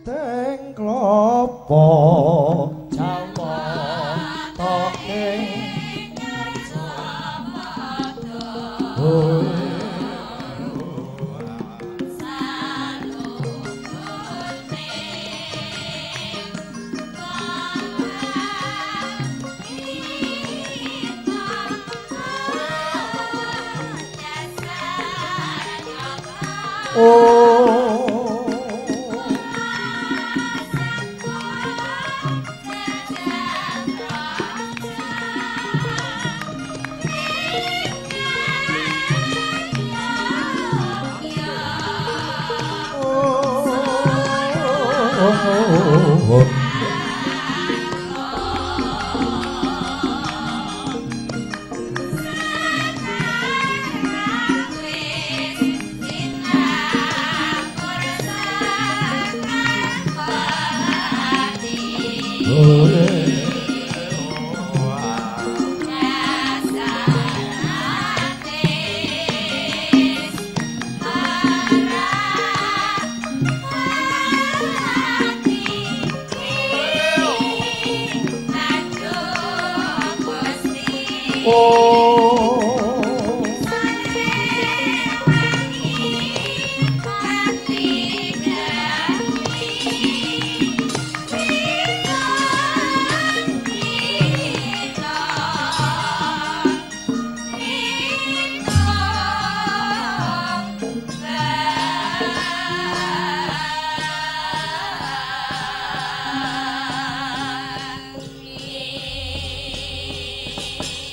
Witing klopo jawa toke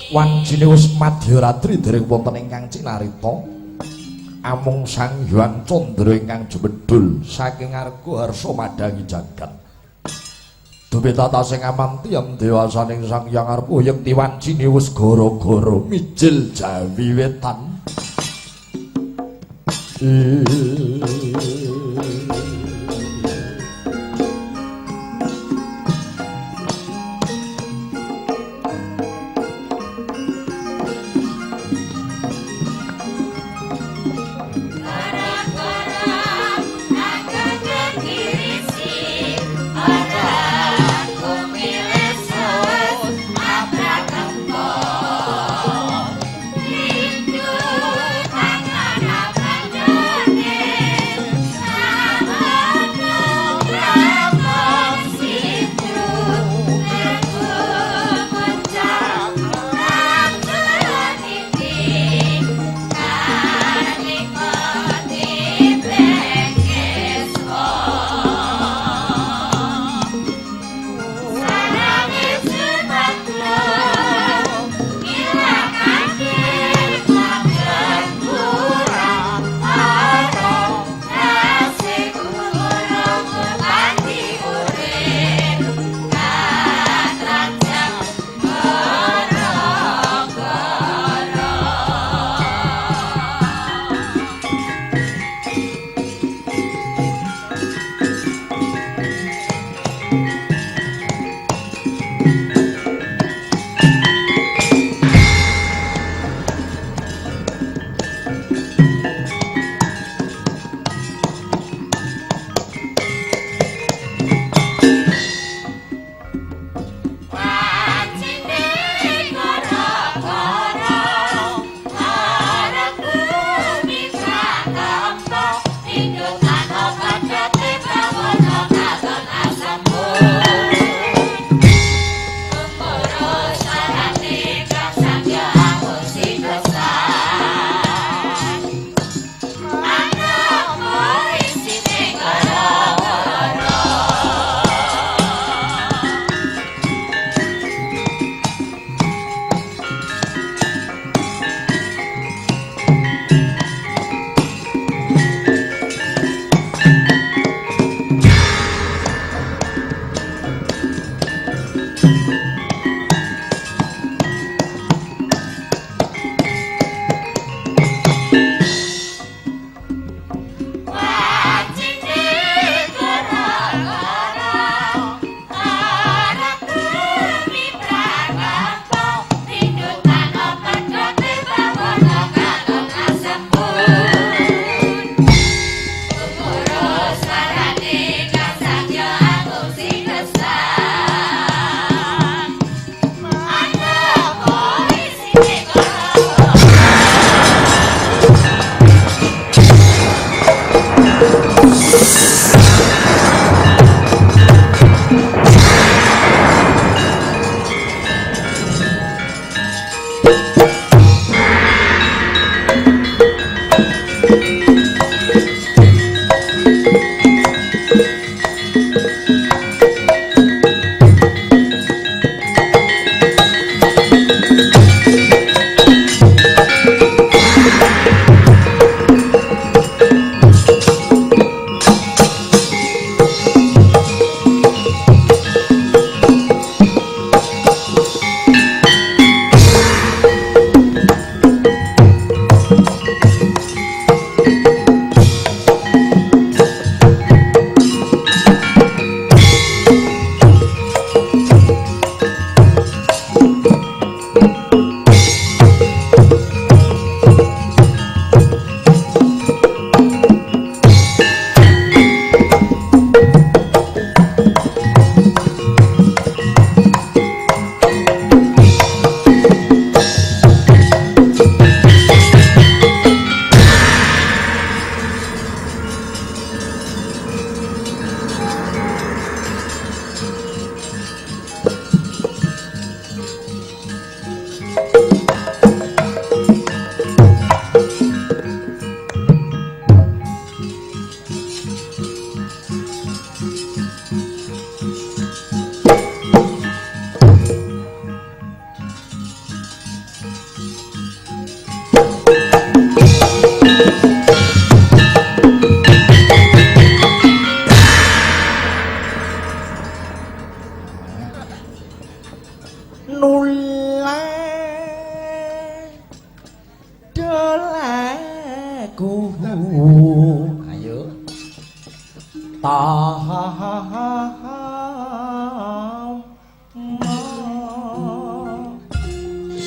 Wancine wis madyaratri dereng wonten ingkang cinarita amung Sang Hyang Candra ingkang jumedhul saking arga harsa madhangi jagat. Dume tatasing amanti dewasaning Sang Hyang Arpa yekti wancine wis gara-gara mijil Jawi Wetan. Tangan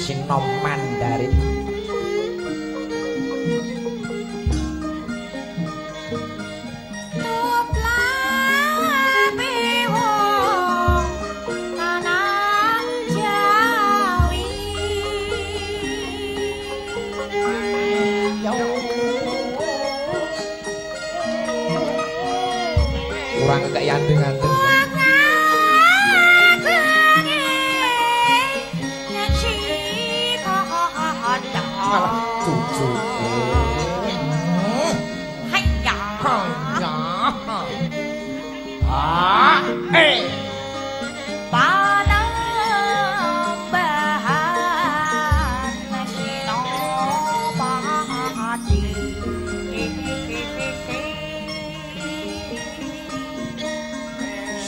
Sinom Mandarin. Kurang kaya andeng-andeng. Malah cucu.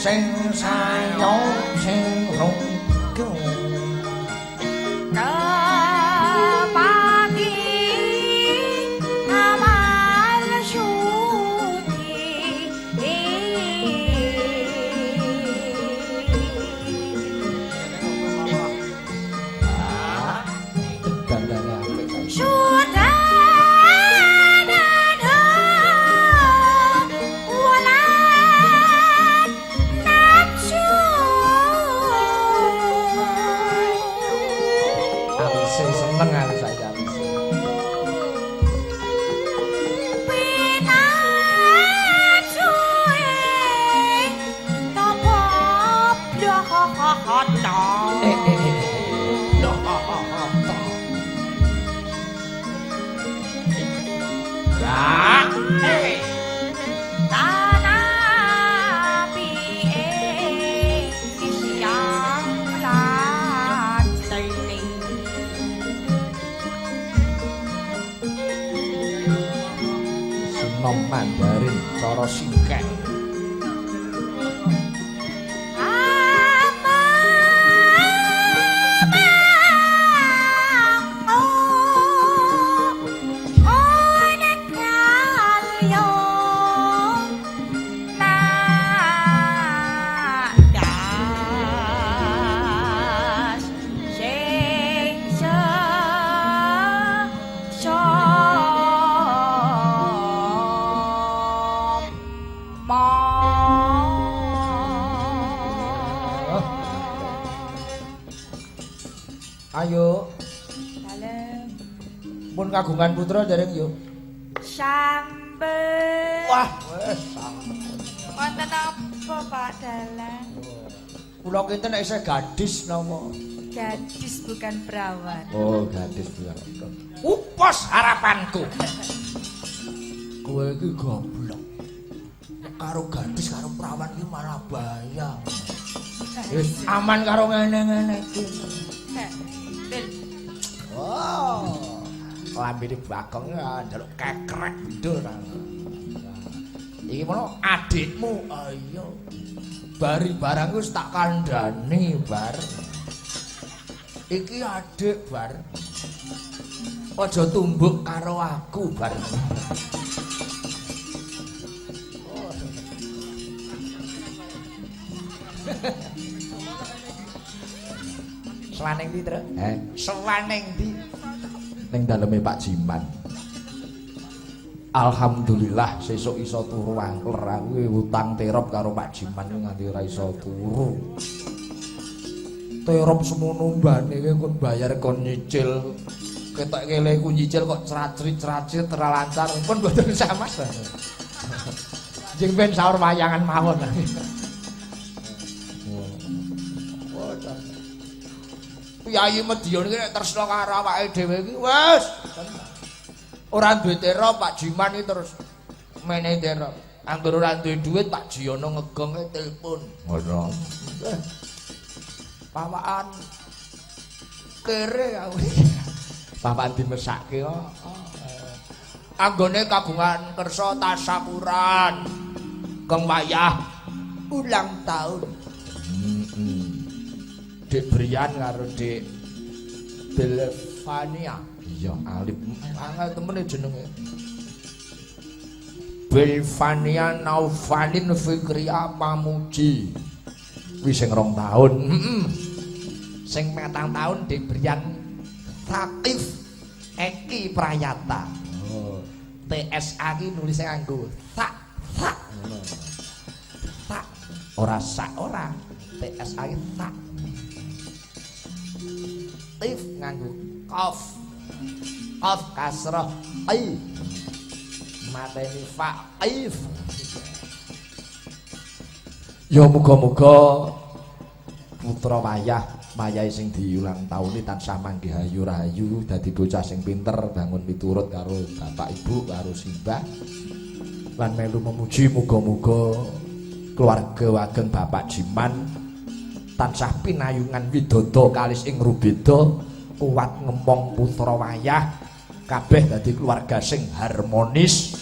Sing sayo sing ronggo kepagi amal syuti. Dandane apik kae. Seneng aku saiki alise. Sinom Mandarin cara singkek. Ayo. Dalem. Pun kagungan putra dereng yo. Sambe. Wah, wis sambe. Wonten apa Pak Dalang? Kula kinten nek isih gadis napa? Gadis bukan perawan. Oh, gadis bukan. Upos harapanku. Kowe iki goblok. Karo gadis karo perawan iki malah bahaya. Wis aman karo ngene-ngene iki. Oh. Lambene Bagong njaluk kekrek bendul. Iki mono adikmu. Ayo. Bari barang wis tak kandhani, Bar. Iki adik, Bar. Aja tumbuk karo aku, Bar. Selaning ndi, Tru? Selaning ndi? Ning daleme Pak Jiman. Alhamdulillah sesuk iso turu angler aku utang terop karo Pak Jiman nganti ora iso turu. Terop semono mbane kowe kon bayar kon nyicil. Ketok kele ku nyicil kok cracrit-cracrit ora lancar. Pun mboten usah Mas. Jeng ben saur wayangan mawon. Piyayi Medion iki nek tresna karo awake dhewe iki wis ora duwe terop Pak Jiman iki terus menehi terop. Angger ora duwe dhuwit Pak Jiyono ngegonge telepon. Ngono. Pawakan kere aku. Pawakan dimesake kok. Anggone kagungan kersa tasakuran. Geng wayah ulang tahun. Dik Brian karo Dik Belvania. Iya, Alif. Angel temene jenenge. Belvania Naufalin Fikria Pamuji. Kuwi sing 2 tahun. Heeh. Sing 4 tahun Dik Brian Thaqif Eki Prayata. Oh. TSA ki nulise nganggo tak tak ngono. Tak ora sak ora. TSA ki tak. Tif nganggo qaf. Qaf kasrah ai. Mateni fa'if. Ya muga-muga putra wayah mayahe sing diulang taune tansah manggih hayu rahayu dadi bocah sing pinter bangun miturut karo bapak ibu karo simbah lan melu memuji muga-muga keluarga wageng Bapak Jiman tansah pinayungan widodo kalis ing rubeda kuat ngemong putra wayah kabeh dadi keluarga sing harmonis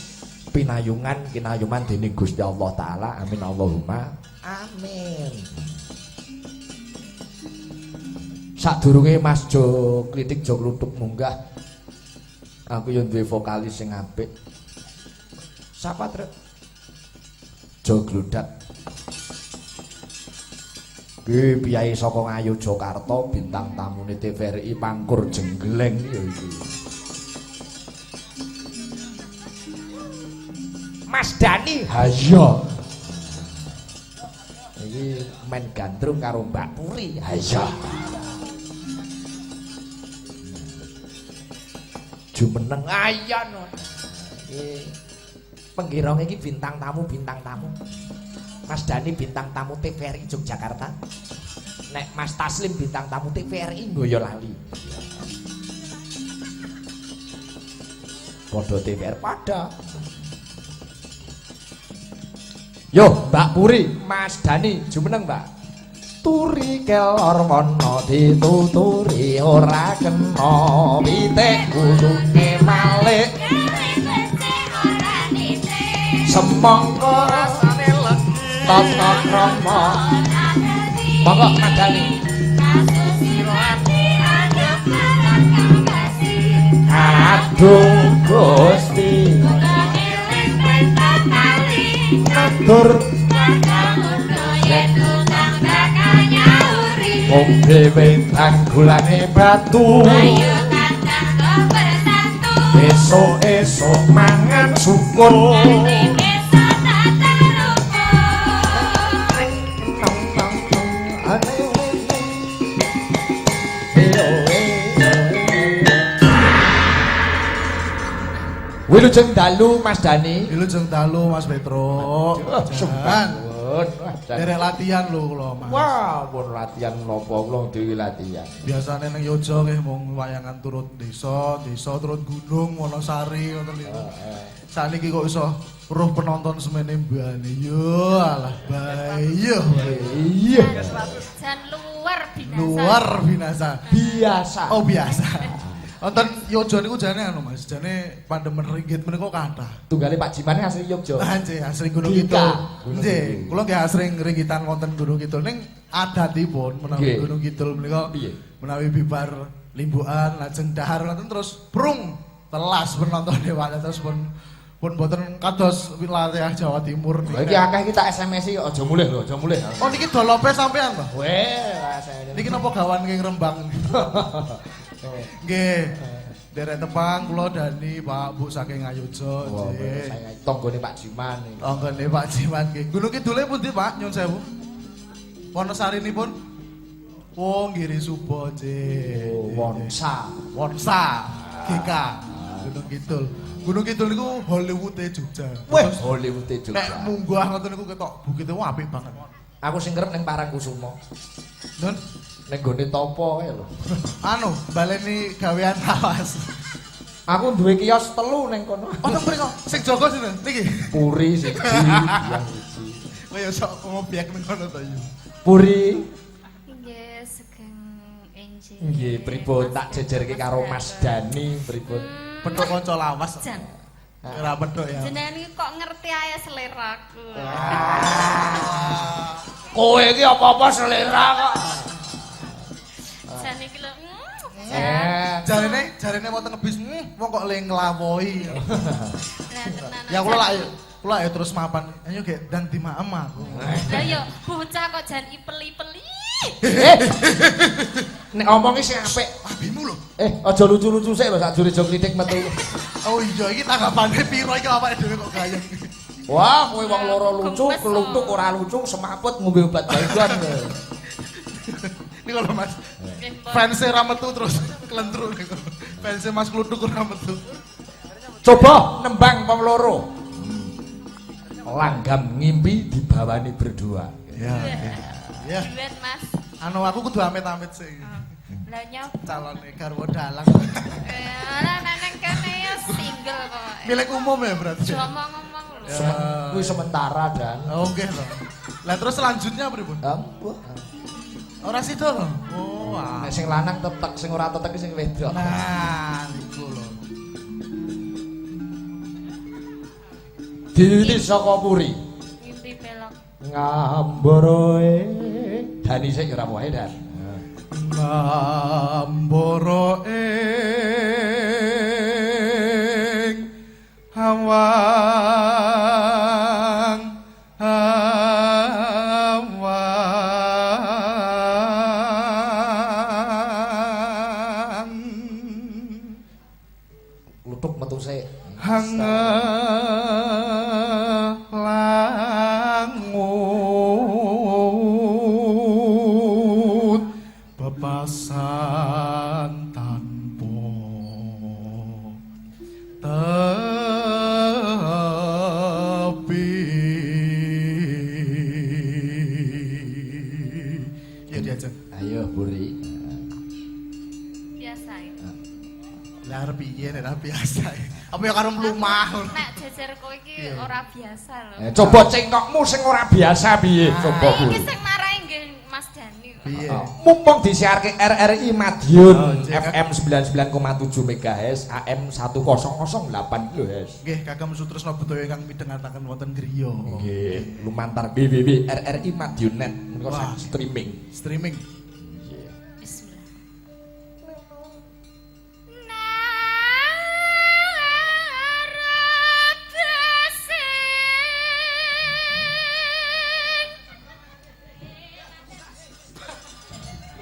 pinayungan kinayuman dening Gusti Allah Taala. Amin Allahumma amin. Sadurunge Mas Jo Klitik Jo Kluthuk munggah aku yo duwe vokalis sing apik. Sapa, Truk? Jo Gludak. Ki piyayi saka Ngayogyakarta bintang tamune TVRI Pangkur Jenggleng ya iki. Mas Dani. Ha iya. Iki main gandrung karo Mbak Puri. Ha iya. Jumeneng ayon. Iki penggirong iki bintang tamu. Mas Dani bintang tamu TVRI Yogyakarta. Nek Mas Taslim bintang tamu TVRI Boyolali. Padha TVR padha. Yo Mbak Puri, Mas Dani jumeneng Mbak. Turi kelor wana dituturi ora kena pitik kutune malik. Semangka rasane legi tata krama. Monggo Mas Dani. Aduh Gusti atur ngombe wedang gulane batu esuk-esuk mangan sukun. Wilujeng dalu Mas Dani. Wilujeng dalu Mas Petro. Sumpah. Nuwun. Wah, jan. Derek latihan lho kula, Mas. Wah, pun latihan napa kula dhewe latihan. Biasane nang Yogya nggih mung wayangan turut desa, desa turut gunung, Wonosari ngoten niku. Saniki kok iso weruh penonton semene mbane. Yo alah bae yo. Iya. Jan luar binasa. Luar binasa. Biasa. Oh biasa. Wonten Yogya niku jane anu Mas, jane pandemen ringgit menika kathah. Tunggale Pak Jiman asli Yogya. Ah, nggih, asring Gunung Gika. Kidul. Gunung Nggih, Kidul. kula nggih asring ringgitan wonten Gunung Kidul ning adatipun menawi Nggih. Gunung Kidul menika Piye? menawi bibar limbukan lajeng dahar ngoten terus prung telas penontone wae terus pun pun boten kados wilayah Jawa Timur Lha iki akeh iki tak SMS-i aja mulih lho, aja mulih. Oh niki dolope sampean to? Weh, rasane. Niki napa gawan ing Rembang? Nggih. Derek tepang kula Dani Pak Bu saking Ngayogya Wah, nggih. saya tanggane Pak Jiman iki. Tanggane Pak Jiman nggih. Gunung Kidule pundi Pak? Nyun sewu. Wonosarinipun? Oh, Girisubo nggih. Oh, Wonsa. Wonsa GK. Gunung Kidul. Gunung Kidul niku Hollywood-e Jogja. Weh, Hollywood Nek Jogja. munggah ngoten niku ketok bukite wah apik banget. Aku sing kerep ning Parangkusumo. Nun, Ning gone topo kae lho. anu baleni gawean lawas. Aku duwe kios 3 ning kono. Oh, teng mriko. Sing jaga sinten? Niki. Puri siji, yang siji. Kaya sok ngobyek ning kono to yu. Puri. Nggih, sugeng enjing. Nggih, pripun tak jejerke karo Mas Dani, pripun? Petuk kanca lawas. Jan. Ora petuk ya. Jenengan iki kok ngerti ae seleraku. Kowe iki apa-apa selera kok. Jan iki lho. Eh, Jarene jarene wonten ngebis, wong kok le nglawoi. Lah tenan. Ya kula lak kula ya terus mapan. Ayo gek ndang dimaem aku. Lah yo bocah kok jan ipeli-peli. Eh. Nek omongi sing apik. Abimu lho. Eh, aja lucu-lucu sik lho sakjure jo klitik metu. Oh iya iki tanggapane piro iki awake dhewe kok gayeng. Wah, kowe wong loro lucu, Gemes, kluthuk ora lucu, semaput ngombe obat baygon. Niku lho Mas. Nggih, Mbok. Fanse ra metu terus klentruk niku. Fanse Mas Kluthuk ora metu. Coba nembang wong loro. Langgam ngimpi dibawani berdua. Ya. Ya. Duet, Mas. Anu aku kudu amit-amit sih. Lah nyapa? Calone garwa dalang. Eh, ora nang kene ya single pokoke. Milik umum ya berarti. Aja ngomong-ngomong lho. Ya. Kuwi sementara dan. Oh, nggih to. Lah terus selanjutnya pripun? Ampuh. Ora sida to? Oh, ah. Nek sing lanang tetek, sing ora tetek sing wedok. Nah, niku lho. Diwiwiti saka Puri. Ngimpi pelok. Ngamboroe. Dani sik ya ora wae Dan. Ngambara ing awang awang Kluthuk metu sik. Hangelangut bebasan tanpa tepi. Ya diajeng. Ayo Puri. Biasa ya. Lah arep piye nek ora biasa. Apa ya karo mlumah. Nek jejer kowe iki ora biasa lho. Eh, coba cengkokmu sing ora biasa piye? Coba Iki Puri. sing marai nggih Mas Dani kok. Piye? Mumpung disiarke RRI Madiun Oh, cek. FM 99,7 MHz AM 1008 kHz. Nggih, kagem sutresna budaya ingkang midhangetaken wonten griya. Nggih, lumantar www RRI Madiun net menika Wah. streaming. Streaming. Bismillah.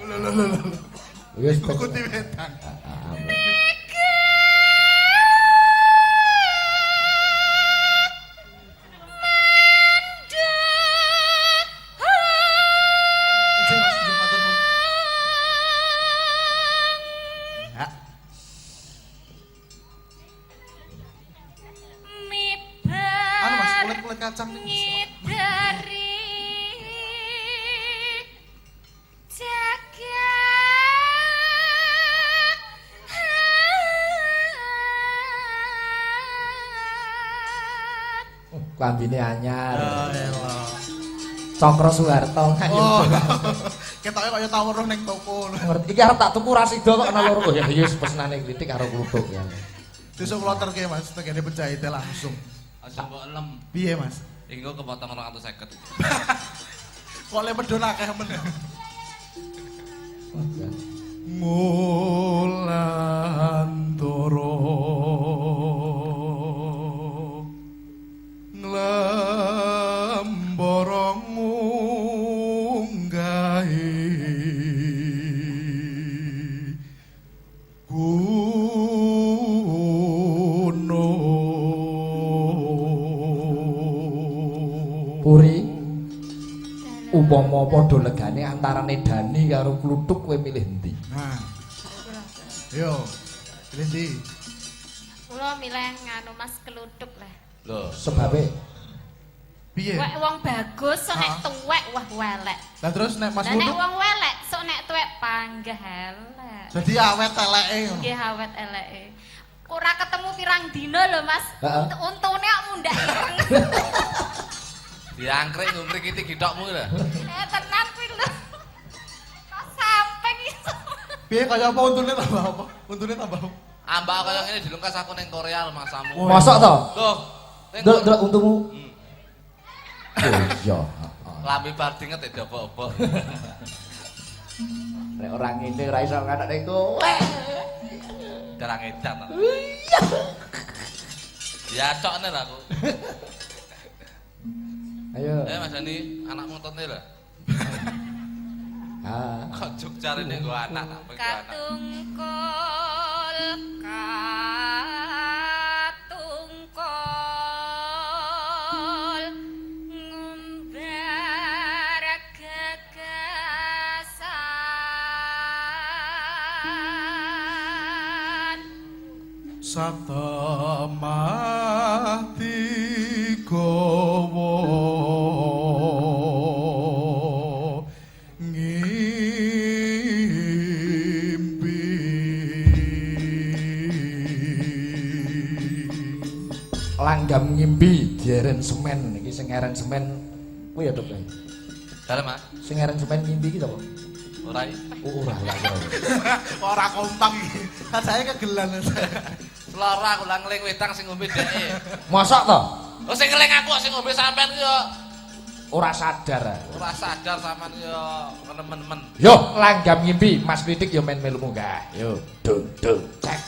Lho lho lho lho. Wis Ikuti wedang. Ijing, Mas, ijing, matur nuwun. Ya. Anu Mas, kulit-kulit kacang nih. Ngidari. Klambine anyar. Oh, elah. Cokro Soeharto ayo. Oh. Ketoke kaya tau weruh ning toko. Ngerti. Iki arep tak tuku ra sida kok ana loro. Oh ya iya pesenane klitik karo kluthuk ya. Sesuk kula terke Mas, tengene penjahite langsung. Aja mbok elem. Piye Mas? Iki kok kepotong 250. Kok le medhun akeh men. Ngulantara nglembara ngunggahi gunung. Puri upama padha legane antarane Dani karo Kluthuk kowe milih endi? Nah. Yo, pilih ndi? Kula milih nganu Mas Kluthuk lah. Lho, Sebabe Piye? Wek wong bagus sok nek tuwek wah welek. Lah terus nek Mas Lah nek Kluthuk wong welek sok nek tuwek panggah elek. jadi awet eleke. Nggih awet eleke. Ora ketemu pirang dina lho Mas. Heeh. Untune kok mundak ireng. diangkrik ngumrikiti githokmu lho. Eh tenan kuwi lho. Kok sampe iso. Piye kaya apa untune tambah apa? Untune tambah apa? Ambak kaya ngene dilungkas aku ning Korea lho masamu. Mosok to? Loh, ning Delok delok untumu. Oh iya. Lambe bar dinget ya diobok-obok. Nek ora ngene ora iso nganakne kowe. Darang edan. Ya cokne lah aku. Ayo. Eh Mas Dani, anakmu ngentutne lho. Ah. Kok Jogja rene nggo anak tak nggo anak. Katungkul katungkul ngumbar gagasan Satemah digawa ngimpi. Langgam ngimpi dieren semen iki sing eren semen kuwi ya Dok. Dalem, Mas. Sing eren semen ngimpi iki sapa? Ora iki. Oh, ora ora. ora. Ora kompak iki. Kan saya kegelan. Selora aku lah ngeling wedang sing ngombe dheke. Mosok to? Oh sing ngeling aku sing ngombe sampean ki yo Ora sadar. aku. ora sadar sampean ki yo nemen-nemen. Yo langgam ngimpi Mas Klitik yo men melu munggah. Yo dung dung cek.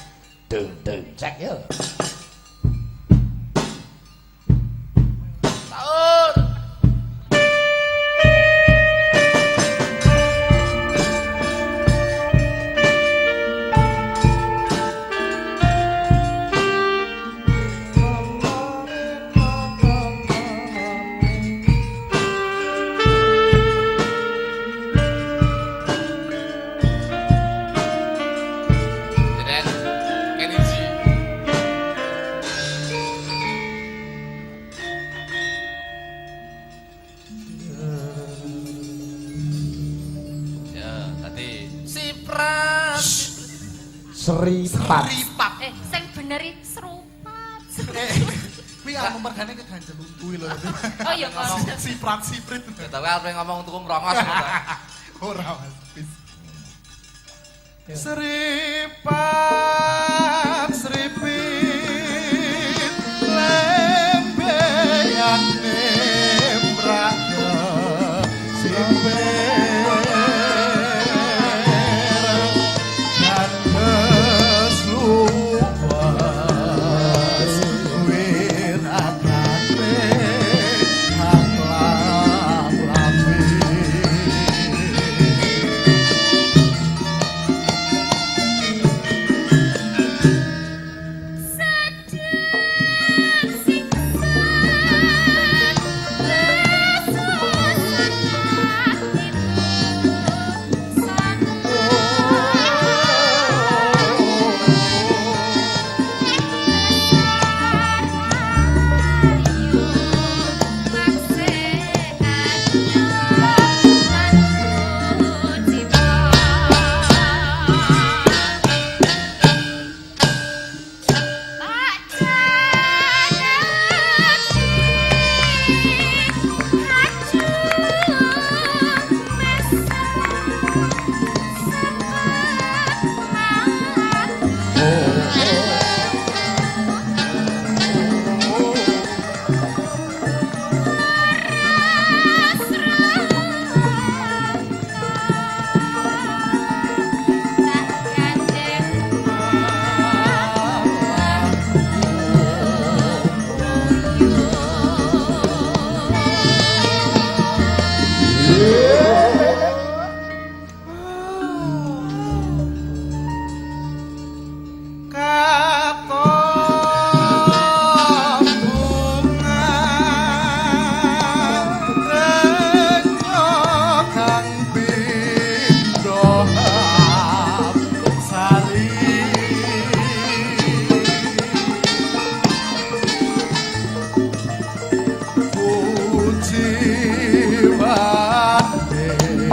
Dung dung cek yo. Sahur. Deden, kene iki. Ya, tadi Siprat. Seripat. Ripat. Eh sing bener iki serupat. Eh, kuwi anu mergane keganjel kuwi lho. Oh iya kok. Siprat siprit. Ya tapi arep ngomong tuku mrongos kok. Ora Mas. Wis. Seripat seripit lembeyane mraka sipir gandes luwas wirakane aklap-lapi.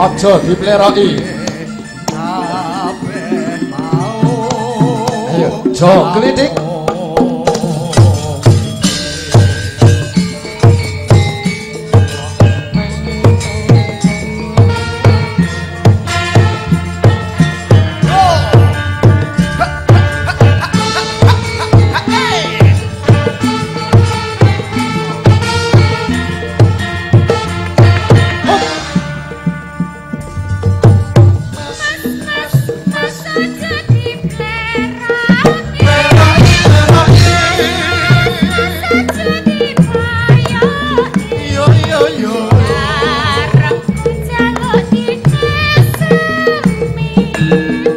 Aja dipleroki. Kabeh mau. Ayo, Jo Klitik. Mas, mas aja dipleroni. Mas aja dipayoki. Yo yo yo. Arepku jaluk dinesemi.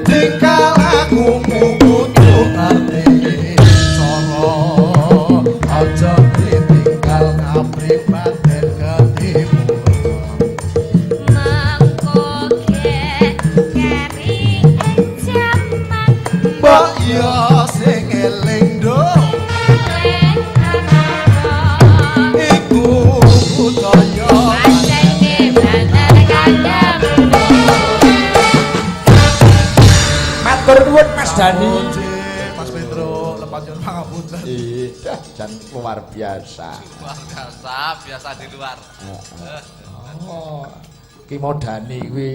Dikalaku kudu ngerti cara aja ditinggal kapribaden ketemu. Mengko gek keri ing jaman. Mbok yo sing eling do Eling anaka. iku budaya. Pancene banter kandhemu. Matur nuwun Mas Dani. Mas Petro lepat nyuwun pangapunten. Iya, jan luar biasa. Luar biasa, biasa di luar. Oh, ki mau Dani kuwi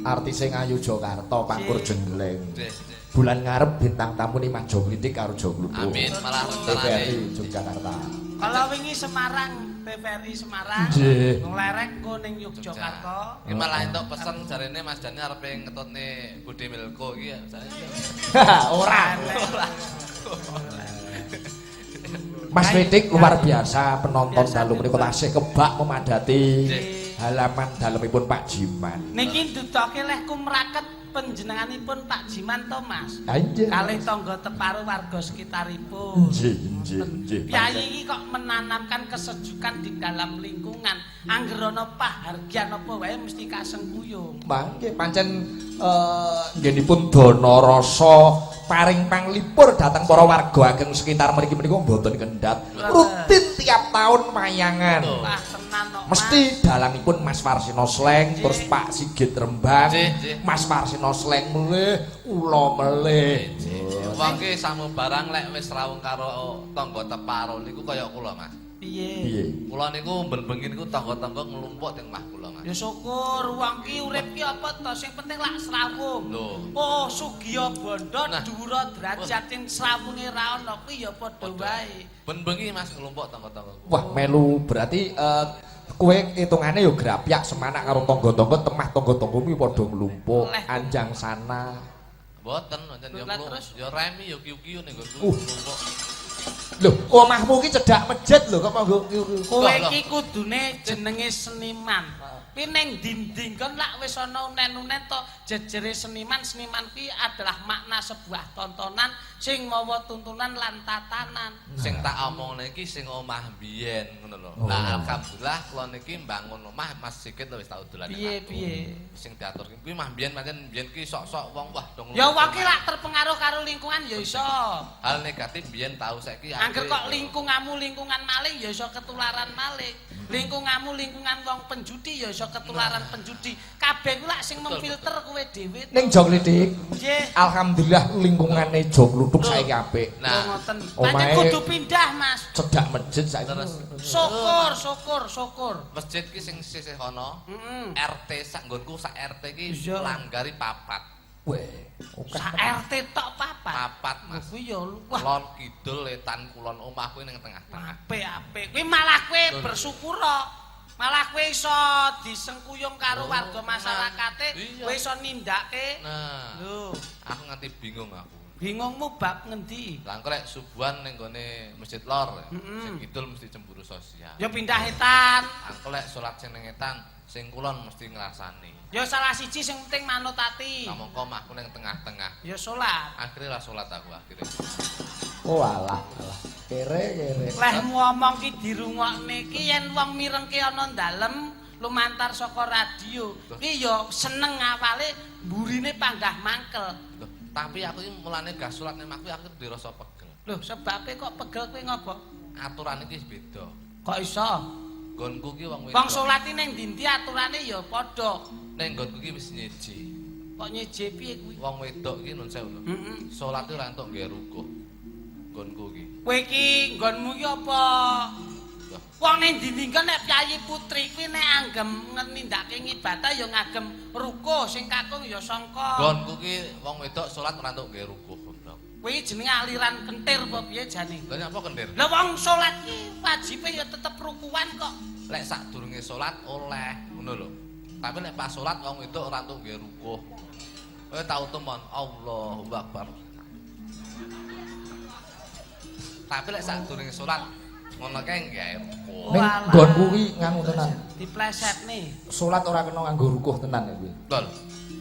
artis sing ayu Jakarta, Pangkur Jenggleng. Nggih, nggih. Bulan ngarep bintang tamu ni Mas Jo Klitik karo Jo Kluthuk. Amin, malah TVRI rencanane. Yogyakarta. Kalau wingi Semarang, TVRI Semarang, Nggih. nglerek ku ning Yogyakarta. Iki malah entuk pesen jarene Mas Dani arep ngetutne Bude Milko iki ya. Ora. Mas Klitik luar biasa penonton dalu menika tasih kebak memadati halaman dalemipun Pak Jiman. Niki ndudoke leh kumraket panjenenganipun Pak Jiman to, Mas. Ha nggih. Kalih tangga teparo warga sekitaripun. Nggih, nggih, nggih. Piyayi iki kok menanamkan kesejukan di dalam lingkungan. Angger ana pahargyan apa wae mesti kasengkuyung. Mangke pancen nggenipun dana rasa paring panglipur dhateng para warga ageng sekitar mriki menika mboten kendhat. Rutin tiap tahun mayangan. Wah, tenan kok. Mas. Mesti dalangipun Mas Warsino Sleng, terus Pak Sigit Rembang, Nggih, nggih. Mas Warsino Sleng melih, kula melih. Wong ki samubarang lek wis rawuh karo tangga teparo niku kaya kula, Mas. Piye? Piye? Kula niku ben-bengi niku tangga-tangga nglumpuk teng omah kula, Mas. Ya syukur wong ki urip ki apa to sing penting lak srawung. Lho. Oh, sugiya bondo Nah. dhuwura derajat sing srawunge ra ono kuwi ya padha wae. Ben-bengi Mas nglumpuk tangga-tangga. Wah, melu berarti kowe hitungane yo grapyak semanak karo tangga-tangga temah tangga-tangga kuwi padha nglumpuk Leh. anjang sana. Mboten, pancen ya Lah, mlu. terus? Ya remi ya kiu-kiu ning nggonku nglumpuk. Lho, omahmu ki cedhak masjid lho kok monggo kiu-kiu. Kowe Loh, loh. iki kudune jenenge seniman. Kuwi ning dinding kon lak wis ana unen-unen to jejere seniman, seniman kuwi adalah makna sebuah tontonan sing mawa tuntunan lan tatanan. Sing tak omongne iki sing omah biyen ngono lho. Oh. Lah alhamdulillah kula niki mbangun omah Mas Sigit lho wis tau dolan. Piye piye? Sing diatur kuwi omah biyen pancen biyen ki sok-sok wong wah dong. Ya wong ki lak terpengaruh karo lingkungan ya iso. Hal negatif biyen tau saiki Angger kok lingkunganmu lingkungan maling ya iso ketularan maling. Lingkunganmu lingkungan wong penjudi ya iso ketularan penjudi. Kabeh ku lak sing memfilter kowe dhewe. Ning Jo Klitik, Nggih. alhamdulillah lingkungane Jo Kluthuk saiki apik. Nah, Ngoten. Omahe- Pancen kudu pindah, Mas. Cedhak masjid saiki. terus Syukur, syukur, syukur. masjid ki sing sisih kono, Heeh. RT sak nggonku sak RT ki Iya. langgari papat. Weh, oke. Sak RT tok papat. Papat, Mas. Kuwi ya wah Kulon kidul wetan kulon omah kuwi ning tengah-tengah. apik-apik. Kuwi malah kowe bersyukur kok. Malah kowe iso disengkuyung karo warga masyarakate, Iya. kowe iso nindake. Nah, Lho, aku nganti bingung aku. bingungmu bab ngendi? Lah engko lek subuhan ning gone Masjid Lor, sing kidul mesti cemburu sosial. Ya pindah etan. Engko lek salat sing ning etan, sing kulon mesti ngrasani. Ya salah siji sing penting manut ati. Kamangka omahku ning tengah-tengah. Ya salat. Akhirnya lah salat aku akhirnya. Oh alah, alah. Kere kere. Lehmu omong ki dirungokne ki yen wong mirengke ana dalem lumantar saka radio. Ki ya seneng awale mburine panggah mangkel. Loh, tapi aku iki mulane gak salat ning omahku aku dirasa pegel. Lho, sebabe kok pegel kuwi ngopo? Aturan iki wis beda. Kok iso? Nggonku ki wong wedok. Wong salat iki ning ndi-ndi aturane ya padha. Ning nggonku ki wis nyeji. Kok nyeje piye kuwi? Wong wedok ki nun sewu lho. Heeh. Salat ora entuk nggawe rukuh. Nggonku ki. Kowe iki nggonmu iki apa? Wong ning ndi-ndi nek piyayi putri kuwi nek anggem nindakake ngibadah ya ngagem rukuh, sing kakung ya sangka. Nggonku ki wong wedok salat ora entuk nggawe rukuh goblok. Kuwi jenenge aliran kentir apa piye jane? Lah nyapa kentir? Lah wong salat ki wajibe ya tetep rukuhan kok. Lek sadurunge salat oleh ngono lho. Tapi lek pas salat wong wedok ora entuk nggawe rukuh. Kowe tau temon Allahu Akbar. Tapi lek sadurunge salat ngono kae nggawe rukuh. Ning nggonku ki nganu tenan. Diplesetne. Salat ora kena nganggo rukuh tenan kuwi. Betul.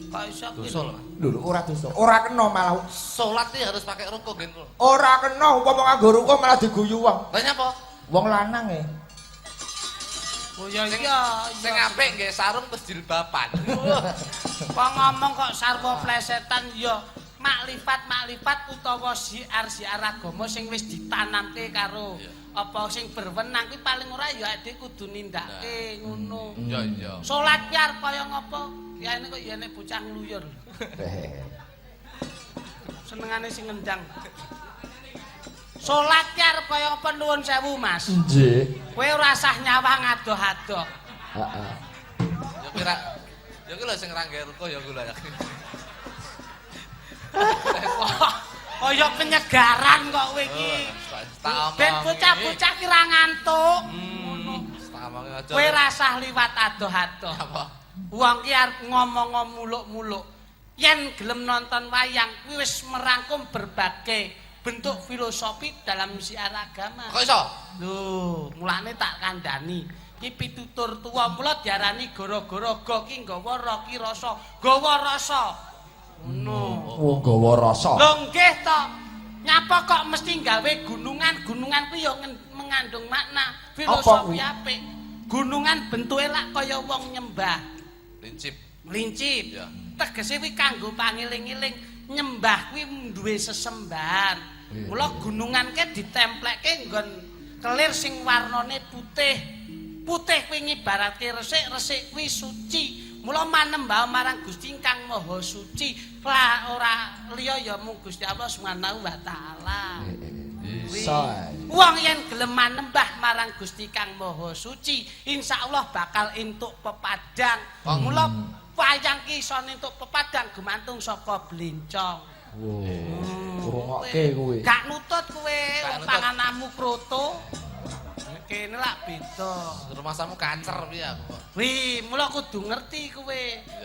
Kok iso kuwi? Dosa lho. Lho lho ora dosa. Ora kena malah Salat iki harus pakai rukuh nggih. Ora kena umpama nganggo rukuh malah diguyu wong. Lah nyapa? Wong lanang e. Oh ya iya, Sing apik nggih sarung terus jilbaban. Wong ngomong kok sarwa plesetan ya maklifat-maklifat utawa siar-siar agama sing wis ditanamke karo apa sing berwenang kuwi paling ora ya ade kudu nindakake ngono. Iya iya. Salat ki arep kaya ngopo? Kiyane kok ya nek bocah ngluyur. Senengane sing ngendang. Salat ki arep kaya apa nuwun sewu, Mas? Nggih. Kowe ora usah nyawang adoh-adoh. Heeh. Ya kira ya ki lho sing ra nggawe rukuh ya kula ya. Kaya penyegaran kok kowe iki. Ben bocah-bocah ki ra ngantuk. Ngono. Tak omongi aja. Kowe ora usah liwat adoh-adoh. Apa? Wong ki arep ngomong muluk-muluk. Yen gelem nonton wayang kuwi wis merangkum berbagai bentuk filosofi dalam siar agama. Kok iso? Lho, mulane tak kandhani. Ki pitutur tuwa mula diarani gara-gara ga ki nggawa ra ki rasa, gawa rasa. Ngono. Wong gawa rasa. Lho nggih to. Nyapa kok mesti gawe gunungan? Gunungan kuwi ya mengandung makna filosofi apik. Gunungan bentuke lak kaya wong nyembah. Lincip. Lincip. Ya. Tegese kuwi kanggo pangiling-iling nyembah kuwi duwe sesembahan. Mula gunungan ke ditemplekke nggon kelir sing warnane putih. Putih kuwi ngibaratke resik, resik kuwi suci. Mula manembah marang Gusti ingkang Maha Suci. Lah ora liya ya mung Gusti Allah Subhanahu wa taala. Iso. Wong yen gelem manembah marang Gusti kang Maha Suci, insyaallah bakal entuk pepadang. Mula wayang ki iso entuk pepadang gumantung saka blencong. Ngrungokke kowe. Gak nutut kowe, pangananmu kroto. Kene lak beda. Rumasamu kancer piye aku kok. Wih, mula kudu ngerti kowe.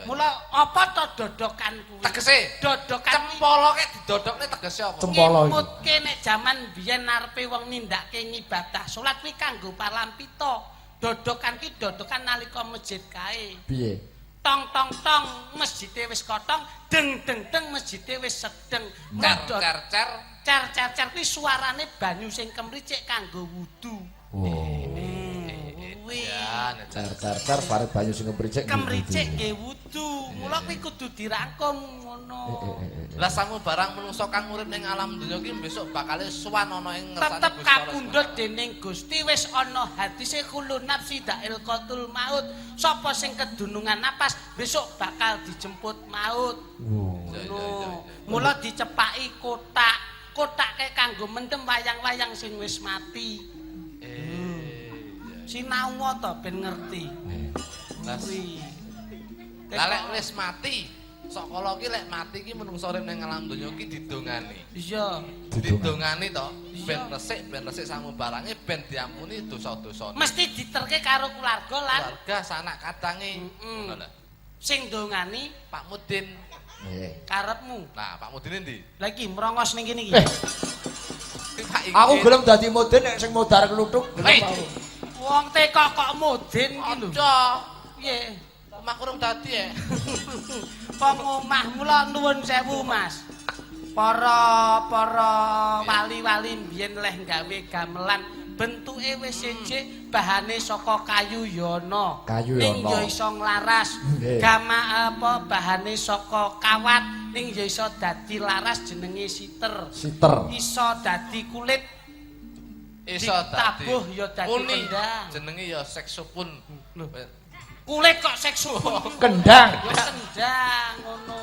Mula apa to dodokan kuwi? Tegese dodokan cempolo ke didodokne tegese apa? Cempolo iki. Ngimutke nek jaman biyen arepe wong nindakake ngibadah salat kuwi kanggo palampita. Dodokan ki dodokan nalika masjid kae. Piye? Tong tong tong masjide wis kotong, deng deng deng masjide wis sedeng. Cer cer cer cer cer cer kuwi suarane banyu sing kemricik kanggo wudu. Kuwi. Cer cer cer suarane banyu sing kemricik. Kemricik nggih wudu. Mula kuwi kudu dirangkum ngono. Lah samu barang menungso kang urip ning alam donya ki besok bakale sowan ana ing ngersane Tetep kapundhut dening Gusti wis ana hadise kullu nafsi da'il qatul maut. Sapa sing kedunungan napas besok bakal dijemput maut. Ngono. Mula dicepaki kotak. Kotake kanggo mendem wayang-wayang sing wis mati. Sinau to ben ngerti. Lah lek wis mati, sok kala ki lek mati ki menungso urip ning alam donya ki didongani. Iya. Didongani to, ben resik samu barange ben diampuni dosa-dosane. Mesti diterke karo keluarga lan keluarga sanak kadange. Ngono lho. Sing dongani Pak Mudin. Nggih. Karepmu. Nah, Pak Mudin endi? Lah iki mrongos ning kene iki. Aku gelem dadi mudin nek sing modar kluthuk gelem aku. Wong teko kok mudin ki lho. Aja. Piye? Omah kurang dadi ya. Wong omah mula nuwun sewu, Mas. Para wali-wali mbiyen leh gawe gamelan bentuke wis siji, bahane saka kayu yana. Kayu yana. Ning ya iso nglaras. Gama apa bahane saka kawat ning ya iso dadi laras jenenge siter. Siter. Iso dadi kulit. Iso dadi. Ditabuh ya dadi kendang. Jenenge ya saksofon. Lho. Kulit kok saksofon. Kendang. Ya kendang ngono.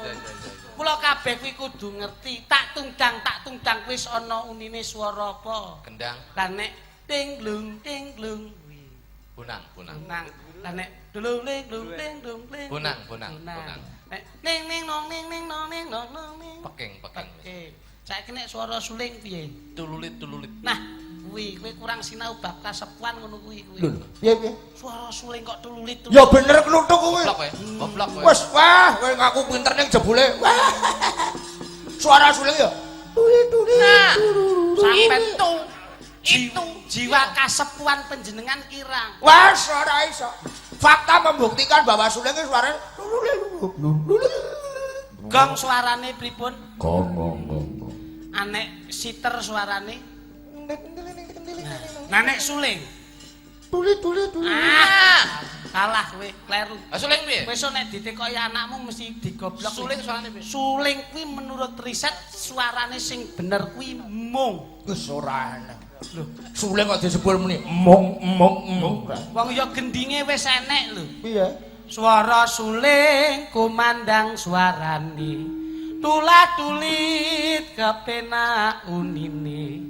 Kula kabeh kuwi kudu ngerti. Tak tungdang wis ana unine swara apa. Kendang. Lah nek ting glung ting glung kuwi. Bonang, bonang. Bonang. Lah nek dulung ling glung ling glung ling. Bonang, bonang, bonang. Nek ning ning nong ning ning nong ning nong nong ning. Peking, peking. Peking. Saiki nek swara suling piye? Tululit, tululit. Nah, kuwi kowe kurang sinau bab kasepuan ngono kuwi kuwi. Lho, piye piye? Swara suling kok tululit. Ya bener kluthuk kuwi. Goblok kowe. Goblok kowe. Wes, wah, kowe ngaku pinter ning jebule. Wah. Suara suling ya. Tuli tuli. Nah, sampe itu jiwa kasepuan panjenengan kirang. Wah, ora iso. Fakta membuktikan bahwa suling iki suarane Gong suarane pripun? Gong gong gong. Anek siter suarane. Nah, nek suling. Tuli tuli tuli. Ah, kalah kowe, kleru. Ah suling piye? Kowe iso nek ditekoki anakmu mesti digoblok. Suling suarane piye? Suling kuwi menurut riset suarane sing bener kuwi mung. Wis ora enak. Lho, suling kok disebul muni mung mung mung. Wong ya gendinge wis enek lho. Piye? Suara suling kumandang suarane. Tula-tulit kepenak unine.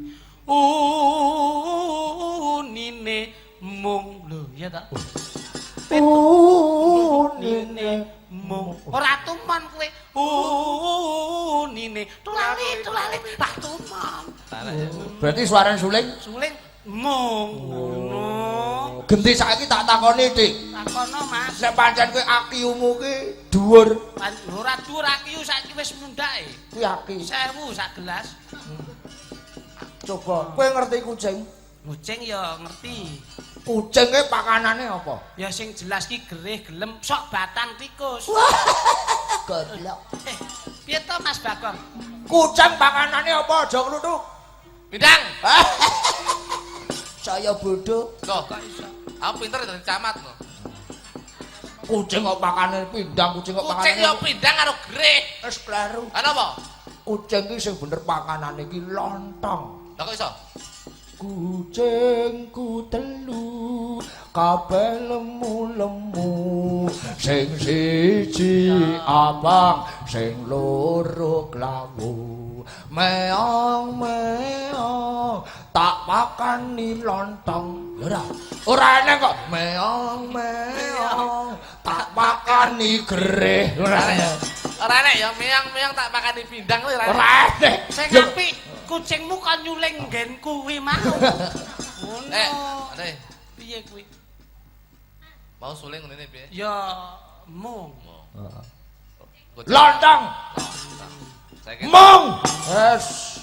Unine mung lho ya ta. Unine mung. Ora tumon kowe. Unine tulalit tulalit lah tumon. Berarti suarane suling suling mung. Ngono. Genti saiki tak takoni, Dik. Takono, Mas. Nek pancen kowe akiumu ki dhuwur. Ora dhuwur akiu saiki wis mundhake. Kuwi aki. 1000 sak gelas. Coba, kowe ngerti kucing? Kucing ya ngerti. Kucing ki pakanane apa? Ya sing jelas ki gerih gelem sok batan tikus. Goblok. Piye to Mas Bagong? Kucing pakanane apa? Aja kluthuk. Pindang. Saya bodoh. Loh, kok iso? Aku pinter dadi camat lho. Kucing kok pakane pindang, kucing kok pakane. Kucing ya pindang karo gerih. Wis kleru. Lah napa? Kucing ki sing bener pakanane ki lontong. Lah kok iso? Kucingku telu kabeh lemu-lemu, sing siji abang, sing loro klawu. Meong meong tak pakani lontong. Ya ora. Ora enek kok meong meong tak pakani gerih. Ora enek. Ora enek ya meong-meong tak pakani pindang kuwi ora enek. Ora enek. Sing apik kucingmu kon nyuling nggenku kuwi mau. Ngono. Eh, piye kuwi? Mau suling ngene piye? Ya mung. Heeh. Lontong. Mung. Wes.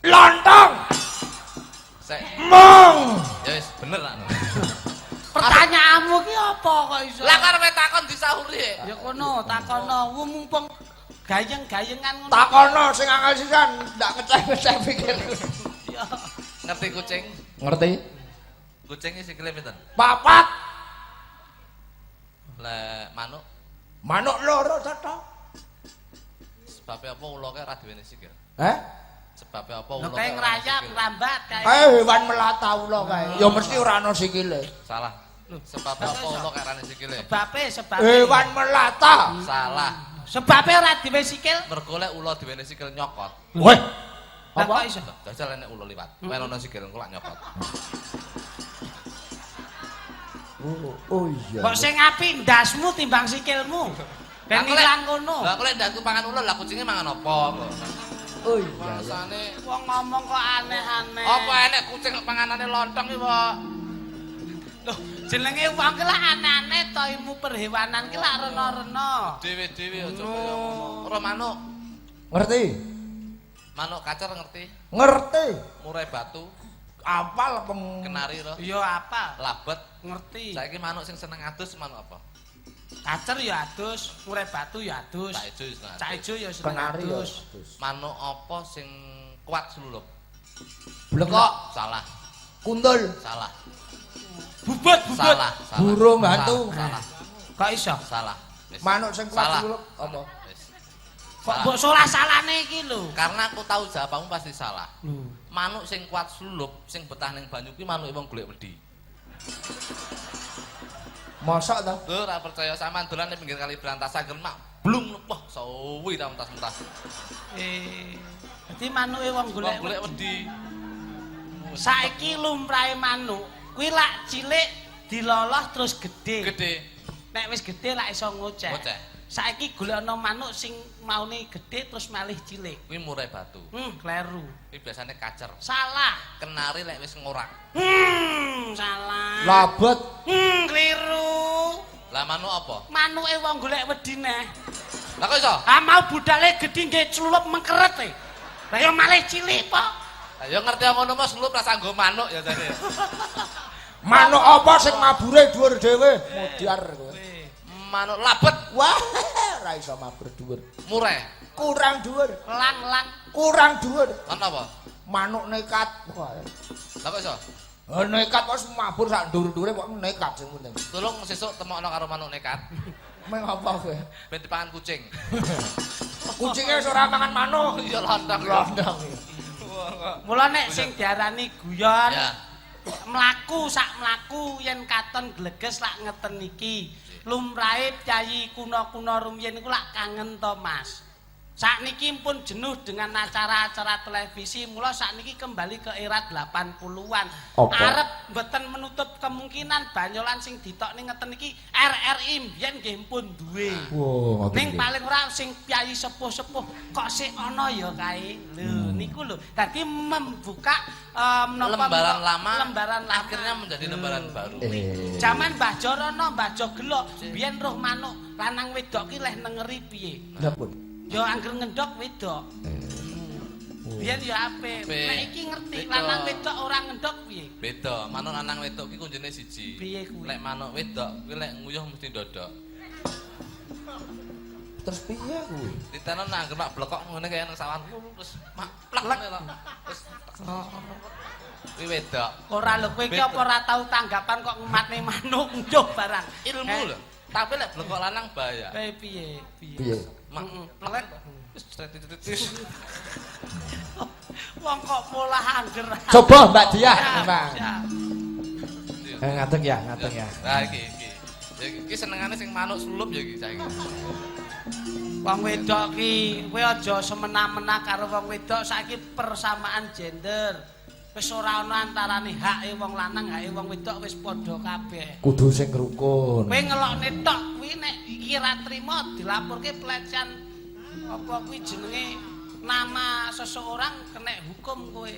Lontong. Mung. Ya wis bener lah. Pertanyaanmu ki apa kok iso? Lah kok arep takon disauri. Ya kono takono mumpung gayeng-gayengan ngono. Takono sing angel sisan, ndak ngeceh-ngeceh pikir. Ya. Ngerti kucing? Ngerti. Kucing iki sikile pinten? Papat. Lek manuk? Manuk loro cetha. Sebabe apa ula kae ora duweni sikil? Heh? Sebabe apa ula? Lho kae ngrayap rambat kae. Kae hewan melata ula kae. Ya mesti ora ana sikile. Salah. Sebabe apa ula kae ora ana sikile? Sebabe, sebabe. Hewan melata. Salah. Sebabe ora duwe sikil? Mergo lek ula duweni sikil nyokot. Weh. Apa iso? Jajal enek ula liwat. Kowe ana sikil engko lak nyokot. Oh iya. Kok sing apik ndasmu timbang sikilmu. Ben ilang ngono. Lah aku lek ndasku pangan ula, lah kucinge mangan apa kok? Oh iya. Rasane wong ngomong kok aneh-aneh. Apa enek kucing kok panganane lontong iki, Pak? Loh, jenenge wong ki lak aneh-aneh to ilmu perhewanan ki lak rena-rena. Dewe-dewe aja kaya ngono. Ora manuk. Ngerti? Manuk kacer ngerti? Ngerti. Murai batu. Apal peng kenari ro. Ya apal. Labet. Ngerti. Saiki manuk sing seneng adus manuk apa? Kacer ya adus, murai batu ya adus. Cak ijo seneng. Cak ijo ya seneng kenari ya adus. Manuk apa sing kuat slulup? Blekok. Salah. Kundul. Salah. Bubut, bubut. Salah, salah. Burung hantu. Salah. Kok iso? Salah. Manuk sing kuat slulup apa? Wis. Kok mbok salah-salahne iki lho? Karena aku tahu jawabanmu pasti salah. Manuk sing kuat slulup, sing betah ning banyu kuwi manuke wong golek wedi. Mosok ta? Lho, ora percaya sampean dolan ning pinggir kali Brantas angger mak blung wah suwi ta mentas-mentas. Dadi manuke wong Wong golek golek wedi. Saiki lumrahe manuk kuwi lak cilik diloloh terus gedhe. Gede. Nek wis gedhe lak iso ngoceh. Ngoceh. Saiki golekana manuk sing maune gedhe terus malih cilik. Kuwi murai batu. Kleru. Kuwi biasane kacer. Salah. Kenari lek wis ngorak. Salah. Labet. Kleru. Lah manuk apa? Manuke wong golek wedi neh. Lah kok iso? Ah mau budale gedhe nggih clulup mengkeret e. Lah ya malih cilik po. Lah ya ngerti ngono mah slup rasa nggo manuk ya jane. Manuk apa sing mabure dhuwur dhewe? Modiar kowe. Manuk labet Wah, ora iso mabur dhuwur. murai. Kurang dhuwur, Lang-lang. kurang dhuwur. Lan apa? Manuk nekat. Wah. Lah kok iso? Nekat kok mabur sak dhuwur-dhuwure kok nekat sing penting. Tolong sesuk temokno karo manuk nekat. Meng apa kowe? Ben dipangan kucing. Kucinge wis ora mangan manuk. Iya lontong. Lontong. Mula nek sing diarani guyon Ya. mlaku sak mlaku yen katon gleges lak ngeten iki. Lumrahe piyayi kuna-kuna rumiyin iku lak kangen to, Mas. Sakniki pun jenuh dengan acara-acara televisi, mula sakniki kembali ke era 80-an. Apa? Arep mboten menutup kemungkinan banyolan sing ditokne ngeten iki RRI mbiyen nggih pun duwe. Wah, ngoten Ning nggih. paling ora sing piyayi sepuh-sepuh kok sik ana ya kae. Lho niku lho. Dadi membuka menapa Lembaran lama lembaran lama akhirnya menjadi lembaran baru. Jaman Mbah Jorono, Mbah Jogelok, biyen roh manuk lanang wedok ki leh nengeri piye? Lah pun. Ya angger ngendhok wedok. Biyen ya apik. Apik. Nek iki ngerti Beda. lanang wedok ora ngendhok piye? Beda, manuk lanang wedok ki kuncine siji. Piye kuwi? Lek manuk wedok kuwi lek nguyuh mesti ndodok. Terus piye kuwi? Diteno nang angger mak blekok ngene kaya nang sawah terus mak plek ngene lho. Terus kuwi wedok. Ora lho kowe iki Beda. apa ora tau tanggapan kok ngematne manuk nguyuh barang. Ilmu lho. Tapi lek blekok lanang bahaya. Piye piye? Piye? Piye? Mak plek. Wis tretit-tretit. Wong kok polah angger. Coba Mbak Diah, Siap, Mbak. siap. Ngadeg ya, ngadeg ya. Nah iki iki. Ya iki senengane sing manuk slup ya iki saiki. Wong wedok ki kowe aja semena-mena karo wong wedok saiki persamaan gender. Wis ora ana antarane hake wong lanang, hake wong wedok wis padha kabeh. Kudu sing rukun. Kowe ngelokne tok kuwi nek iki ra trima dilaporke pelecehan apa kuwi jenenge nama seseorang kena hukum kowe.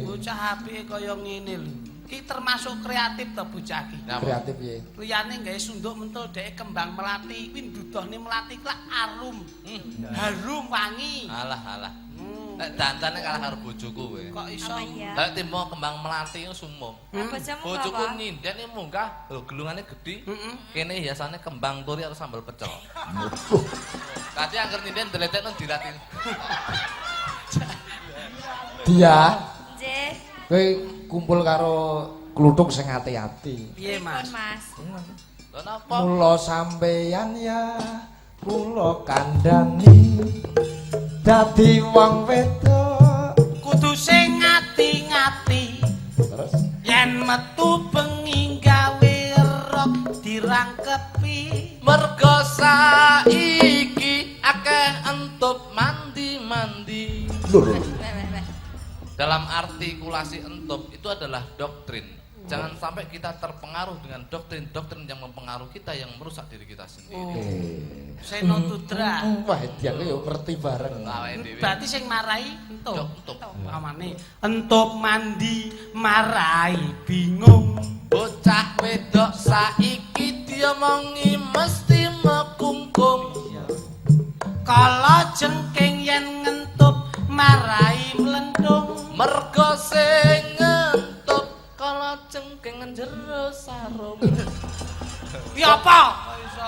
Bocah apike kaya ngene lho. Ki termasuk kreatif to bocah ki. Napa? Kreatif piye? Liyane gawe sunduk mentul dhek kembang melati kuwi ndudohne melati ku lak arum. Harum wangi. Alah alah. Nek dandane kalah karo bojoku kowe. Kok iso? Apa iya? Lah timbo kembang melati iku sumum. Lah bojomu Bojoku apa? nyinden iki munggah, lho gelungane gedhi. Kene hiasane kembang turi karo sambel pecel. Tadi angger nyinden deletekno dilatih. Dia Nggih. kowe kumpul karo kluthuk sing ati-ati. Piye, Pripun, Mas? Mas? Lha napa? Mula sampeyan ya kula kandhani dadi wong wedok. Kudu sing ngati-ngati. Terus Yen metu bengi gawe rok dirangkepi. Mergo saiki akeh entup mandi-mandi. lho lho. Weh, weh, weh. Dalam artikulasi entup itu adalah doktrin. Jangan sampai kita terpengaruh dengan doktrin-doktrin yang mempengaruhi kita yang merusak diri kita sendiri. Seno Tudra. Wah, dia ku yo ngerti bareng. Awake dhewe. Berarti sing marai entup. Dok, entup. Amane entup mandi marai bingung. Bocah wedok saiki diomongi mesti mekungkung. Kala jengking yen ngentup marai mlentung. Mergo sing ngentup kala jengking jero sarung. Kuwi apa?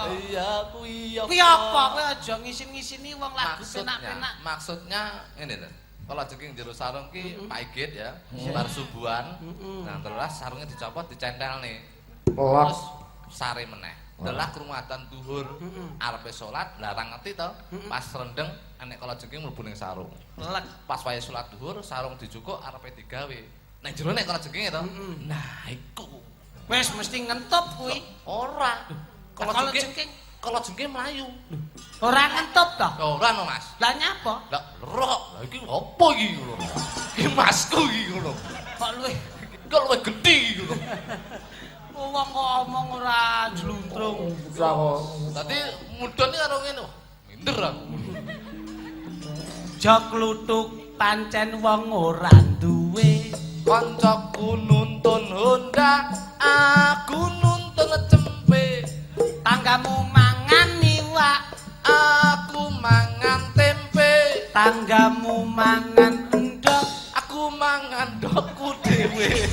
Iya kuwi Kuwi apa? Kowe aja ngisin-ngisini wong lagu Maksudnya, penak-penak. maksudnya ngene lho. Kalau jengking jero sarung ki Pak Igit ya, bar subuhan. Nah, terus sarungnya dicopot dicentel nih. Pelok. Terus sare meneh. Delah krungu adzan duhur. Arepe salat, lah ora ngerti to. Pas rendeng enek kalajengking mlebu ning sarung. Lek. Pas wayahe salat duhur, sarung dijukuk arepe digawe. Ning jero nek kalajengkinge to. Nah, iku. Wis mesti ngentup kuwi. Ora. Kalajengking Kalajengking mlayu. Ora ngentup to? Ora no, Mas. Lah nyapa? Lah lho, lah iki opo iki ngono? Iki masku iki ngono. Kok luwih Kok luwih gedhi iki ngono. wong kok omong ora jluntrung. Ora kok. Dadi mudhun iki karo ngene. Wah, minder aku. Jok kluthuk pancen wong ora duwe. Kancaku nuntun Honda, aku nuntun cempe. Tanggamu mangan iwak, aku mangan tempe. Tanggamu mangan endhog, aku mangan ndokku dhewe.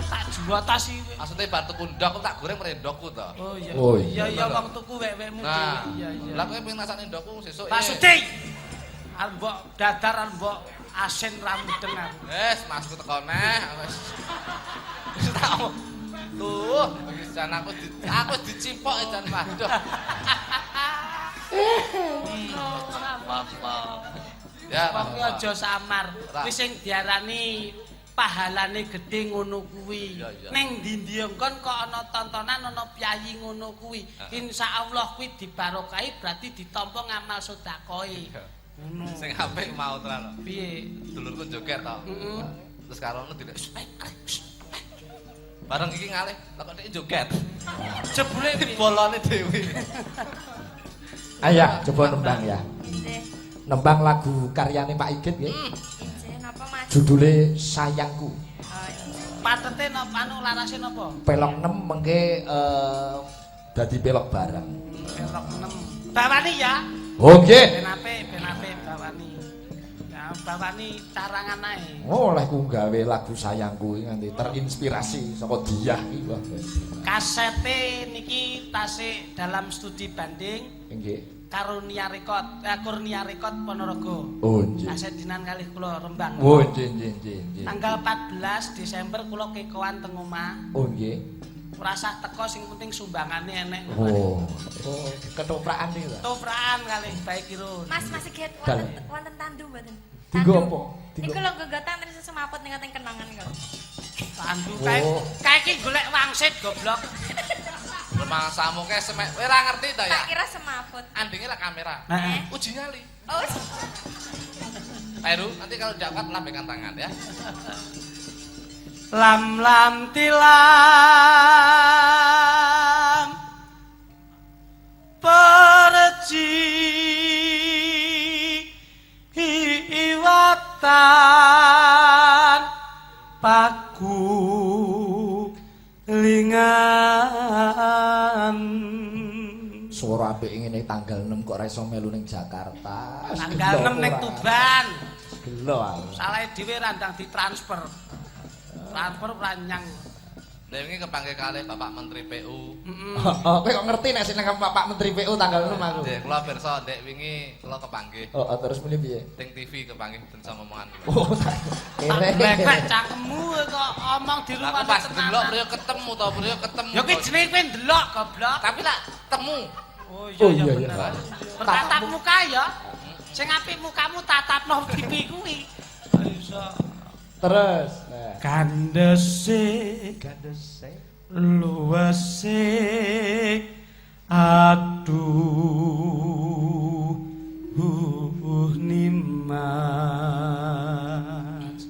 Tak juatas iki. Maksudnya bar tuku ndok tak goreng mere ndokku to. Oh iya. Oh, iya iya. iya wong tuku wek-wekmu Nah, dhewe. Iya iya. lah kowe pengen rasane ndokku sesuk. Pak Sudi. Arep mbok dadar arep mbok asin ra mudeng aku. Wes, masku teko neh. Wes. Wis tak omong. Tuh, wis jan aku dicipok jan waduh. Ora apa-apa. Ya, wong ki aja samar. Ora. Kuwi sing diarani pahalane gedhe ngono kuwi. Iya, iya. Ning ndi-ndi nggon kok ana tontonan ana piyayi ngono kuwi. Insyaallah kuwi dibarokahi berarti ditampa ngamal sedekahe. Ngono. Sing apik mau tenan. Piye? Dulurku joget to. Heeh. Terus karo ngono dilek. Bareng iki ngalih, lah kok dhek joget. Jebule piye? Bolone dhewe. Ayah, coba nembang ya. Nggih. Nembang lagu karyane Pak Igit nggih. Nggih, napa Mas? Judule Sayangku. Oh, iya. Patete napa anu larase napa? Pelok 6 mengke dadi pelok bareng. Pelok 6. Bawani ya. Oh nggih. Ben apik, ben apik bawani. Ya bawani carangan ae. Oh, oleh ku gawe lagu Sayangku iki nganti terinspirasi saka Diah iki wah. Kasete niki tasik dalam studi banding Nggih. Karunia Record, Kurnia Record Ponorogo. Oh nggih. Kaset dinan kalih kula Rembang. Oh nggih nggih nggih nggih. Tanggal 14 Desember kula kekoan teng omah. Oh nggih. Ora sah teko sing penting sumbangane enek. Oh. Oh, ketoprakan iki ta. Toprakan kalih bae kirun. Mas, Mas Sigit Dalem. wonten wonten tandu mboten? Dinggo Tandu. apa? Dinggo. Niku lho nggo tantri semaput ning teng kenangan niku. Tandu kae Oh. kae iki golek wangsit goblok. Rumangsamu ke semek kowe ora ngerti to ya? Tak kira semaput. Andinge lah kamera. Heeh. Uji nyali. Oh, Pak Heru, nanti kalau tidak kuat lambaikan tangan ya. Lam lam tilam perci iwatan paku lingan. Suara apik ngene tanggal 6 kok ora iso melu ning Jakarta. Tanggal 6 ning Tuban. Gelo aku. Salah dhewe randang ditransfer. Transfer ora nyang. Lah wingi kepanggih kalih Bapak Menteri PU. Heeh. Oh, kowe kok ngerti nek sing nang Bapak Menteri PU tanggal 6 aku. Nggih, kula pirsa ndek wingi kula kepanggih Oh, oh, terus muni piye? teng TV kepanggih den omongan. Oh, kere. Blek cangkemmu kok omong di Aku rumah pas delok priyo ketemu to, priyo ketemu. Ya kuwi jenenge kowe ndelok goblok. Tapi lah temu. Oh Oh, iya iya, iya iya. bener. Bertatap muka ya. Sing apik mukamu tatapno TV kuwi. Iso. Terus. Nah. Kandese Gandese. luwese aduh nimas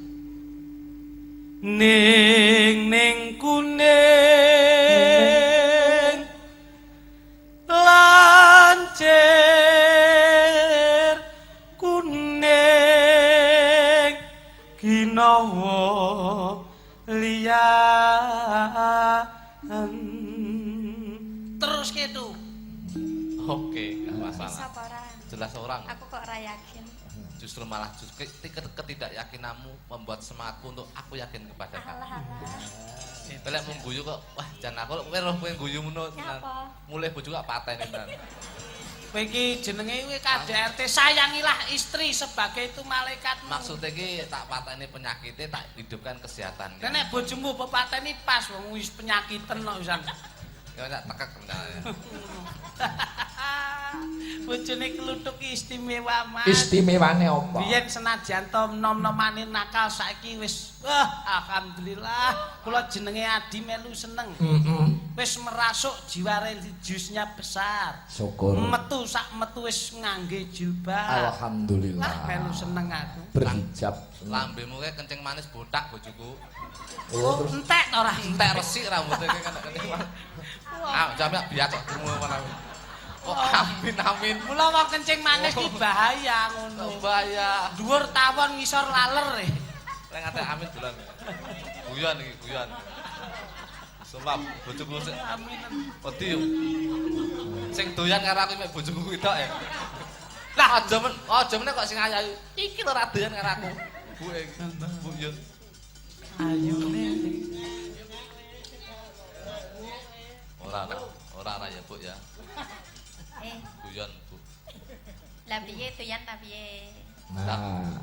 ning ning kuning lancir kuning kinawa liyan. Terus gitu. Oke, enggak masalah. Bisa apa ora? Jelas orang. Aku kok ora yakin. Justru malah justru ketidakyakinanmu membuat semangatku untuk aku yakin kepada kamu. Alah alah. Lek mung guyu kok, wah jan aku kowe roh kowe guyu ngono. Nyapa? Mulih bojo gak pateni tenan. Kowe iki jenenge kuwi KDRT, sayangilah istri sebagai itu malaikatmu. Maksudnya iki tak pateni penyakitnya, tak hidupkan kesehatannya. Lah nek bojomu mbok pateni pas wong wis penyakiten kok wisan. Ya tak tekek kendalane. Bojone kluthuk istimewa, Mas. Istimewane apa? Biyen senajan to nom-nomane nakal saiki wis wah alhamdulillah kula jenenge Adi melu seneng. Heeh. Wis merasuk jiwa religiusnya besar. Syukur. Metu sak metu wis ngangge jilbab. Alhamdulillah. Wah melu seneng aku. Berhijab. Lambemu kae kencing manis botak bojoku. Oh, terus Entek to ora? Entek resik rambutnya kae kan kencing manis. Ah, jamak biak kok krungu ngono. Oh, amin amin. Mula wong kencing manis ki bahaya ngono. Bahaya. Dhuwur tawon ngisor laler. E. Lek ngate amin dolan. Guyon iki, guyon. Sumpah bojoku sik Amin. wedi yo. Sing doyan karo aku mek bojoku kuwi tok ya. Lah aja men, aja meneh kok sing ayu. Iki lho ra doyan karo aku. Bu iki. Bu Yun. Ayune. Ora ora, ora ora ya, Bu ya. Eh, Guyon, Bu. lah piye doyan ta piye? Nah.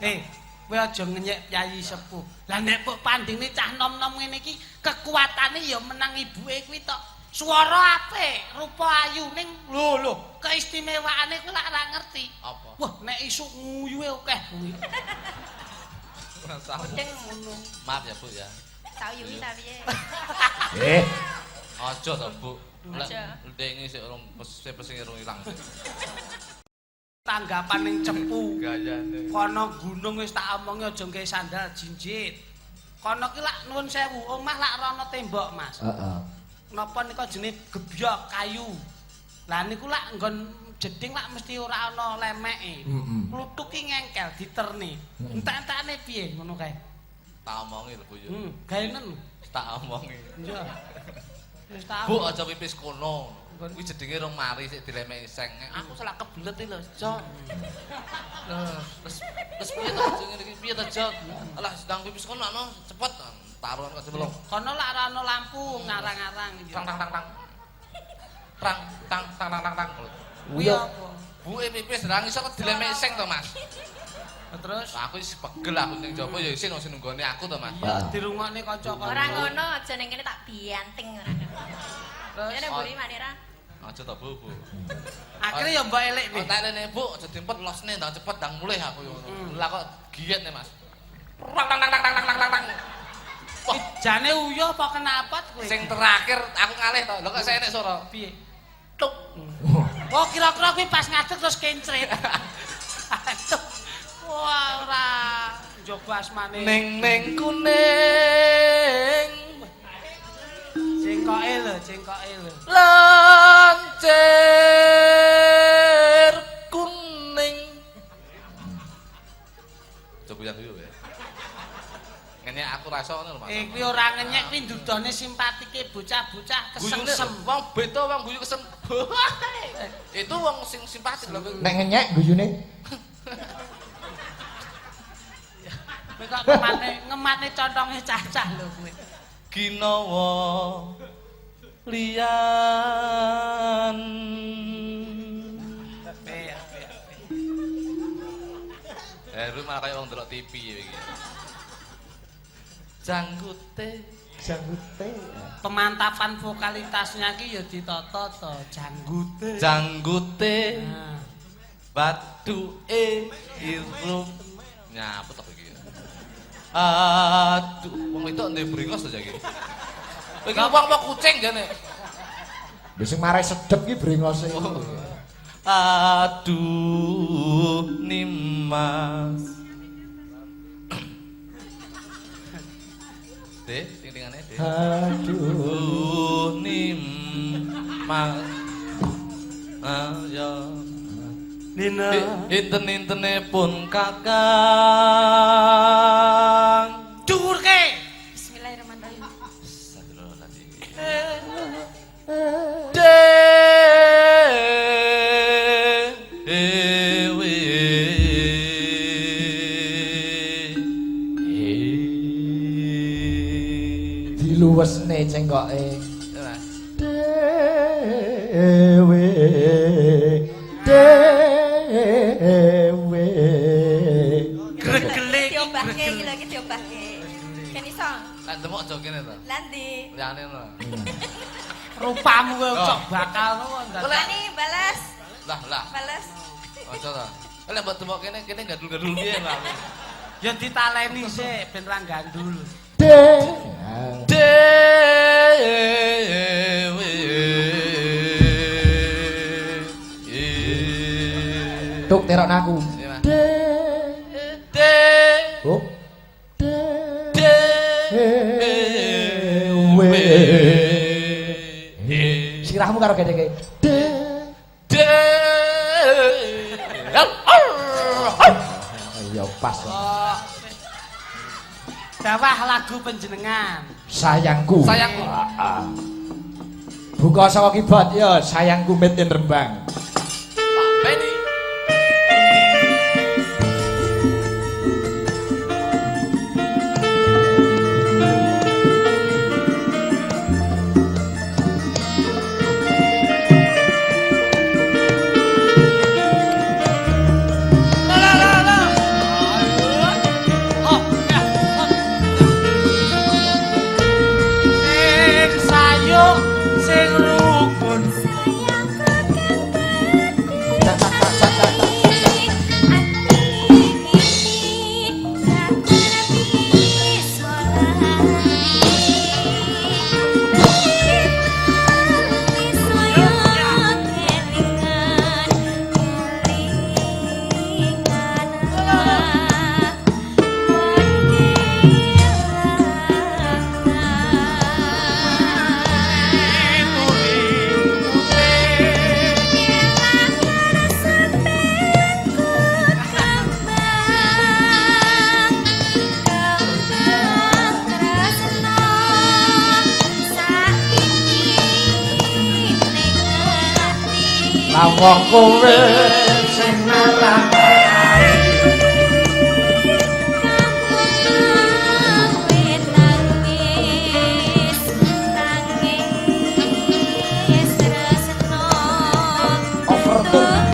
Kowe aja ngenyek Yayi Sepuh. Lah nek mbok pandingne cah nom-nom ngene iki kekuatane ya menang ibuke kuwi tok. Swara apik, rupa ayu ning lho lho, keistimewaane kuwi lak ora ngerti. Apa? Wah, nek isuk nguyuhe akeh kuwi. Mudeng ngono. Maaf ya, Bu ya. Tak uyuhi ta piye? Eh, Aja to, Bu. Lek Aja. ndengi sik urung pesing urung ilang. Tanggapan ning Cepu. Gayane. Kono gunung wis tak omongi aja nggae sandal jinjit. Kono ki lak nuwun sewu, omah lak rono tembok, Mas. Heeh. Napa nika jenenge gebyok kayu. Lah niku lak nggon jeding lak mesti ora ana lemeke. Kluthuk ki ngengkel diterne. Entek-entekane piye ngono kae? Tak omongi lho, Bu Yun. Gaenen. Tak omongi. Iya. Wis tak. Bu aja pipis kono. Kuwi jedinge rong mari sik dilemeki seng. Aku salah kebelet iki lho, Jo. Lho, terus terus piye to jenenge iki? Piye to, Jo? Alah sedang pipis kono no, cepet. Taruhan kok sebelum. Kono lak ora ana lampu ngarang-arang. Tang tang tang tang. Tang tang tang tang tang tang. Kuwi apa? Buke pipis ra iso kok dilemeki seng to, Mas. Terus Lah aku wis pegel aku ning jaba ya isin wong sing nunggone aku to, Mas. iya dirungokne kanca-kanca. Ora ngono, aja ning kene tak bianting ora. Terus Ya nek mburi manera. Aja to, Bu, Bu. akhirnya ya mbok elek Oh, nih. tak lene, Bu, aja diempet losne ndang cepet ndang mulih aku yo ngono. Lah kok giet nih, Mas. Tang tang tang tang tang tang tang tang. Wah, Jane uyuh apa kenapot kowe? sing terakhir aku ngalih to. Lho kok saya enek suara. Piye? Tuk. Oh kira-kira kuwi pas ngadeg terus kencret. Aduh. Wah ora njogo asmane. Ning ning kuning Cengkoke lho, cengkoke lho. lancir kuning. Coba yang dulu ya. Ngenyek aku rasa ngono lho, Mas. Eh kuwi ora ngenyek kuwi ndudone simpatike bocah-bocah Guyune kesengsem. wong beda wong guyu kesem. Itu wong sing simpatik lho. Nek ngenyek guyune Kowe kok ngemane contonge cah-cah lho kowe. Ginawa liyan. Apik, apik, apik. Lu malah kaya wong ndelok TV iki. Janggute janggute. Pemantapan vokalitasnya ki ya ditata to, janggute. janggute Nah. bathuke irung. Nyapa to iki? Aduh, wong wedok ndek bringos to iki. Iki wong apa kucing jane? Lha sing marai sedep ki brengose. Aduh, Nimas. Dek, ting-tingane, Dek. Aduh. Aduh, Nimas. Ayo. Nina. Inten-intene pun kakang. Dhuwurke. Bismillahirrahmanirrahim. Astagfirullahaladzim. Dewe. Diluwesne cengkoke. Mas. Dewe dewe. Gregele iki Diobahke iki gregele. lho iki diobahke. Ben iso. Lah demok aja kene to. Lah ndi? Liyane to. Rupamu kowe cok bakal ngono. Wani balas. Lah lah. Balas. Aja ta. Lek mbok demok kene kene gandul-gandul piye lah. Ya ditaleni sik ben ra gandul. D. Dewe. Tuk terok aku. D. D. Oh. D. D. W. Sirahmu karo gede-gede. D. D. Ya pas. Dawah lagu panjenengan. Sayangku. Sayangku. Buka saka keyboard ya, sayangku made in Rembang. Pak Benny. Wong kowe sing marang Nangis nangis tresno Overtone.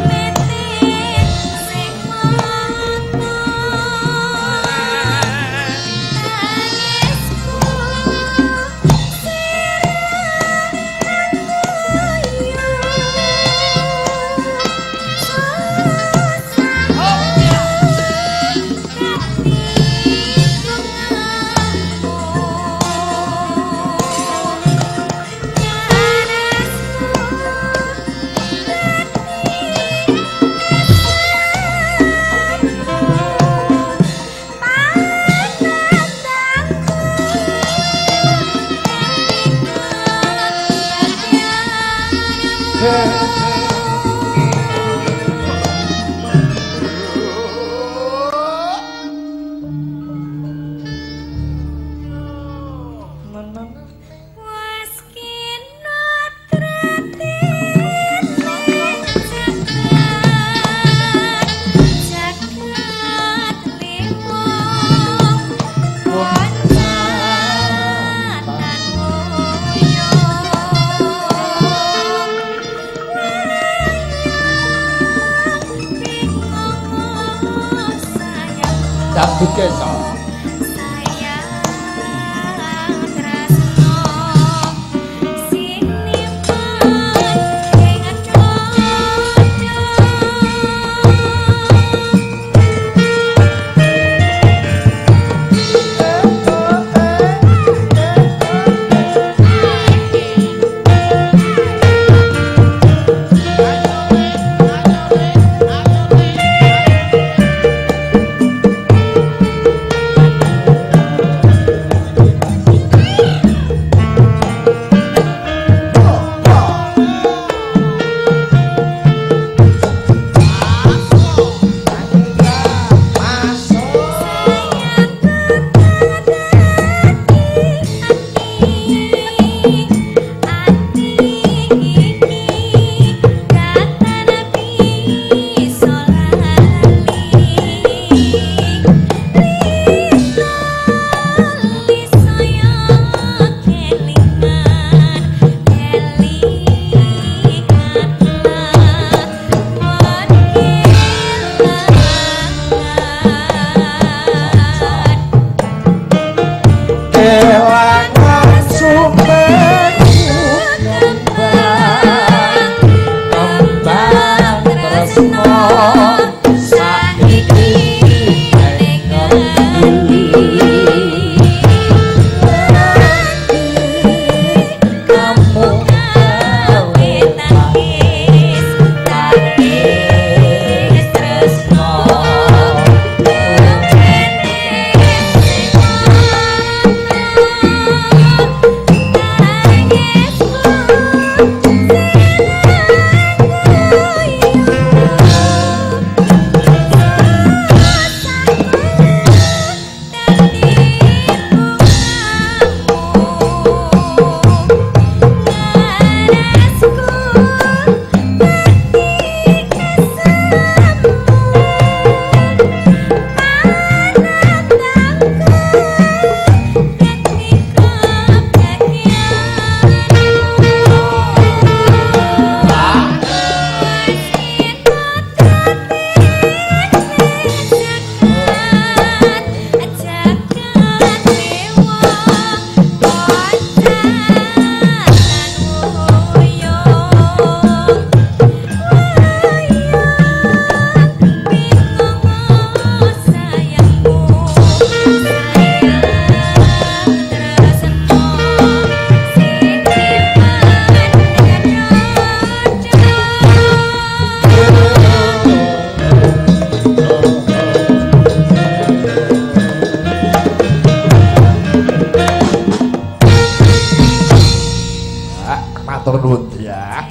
Matur nuwun ya.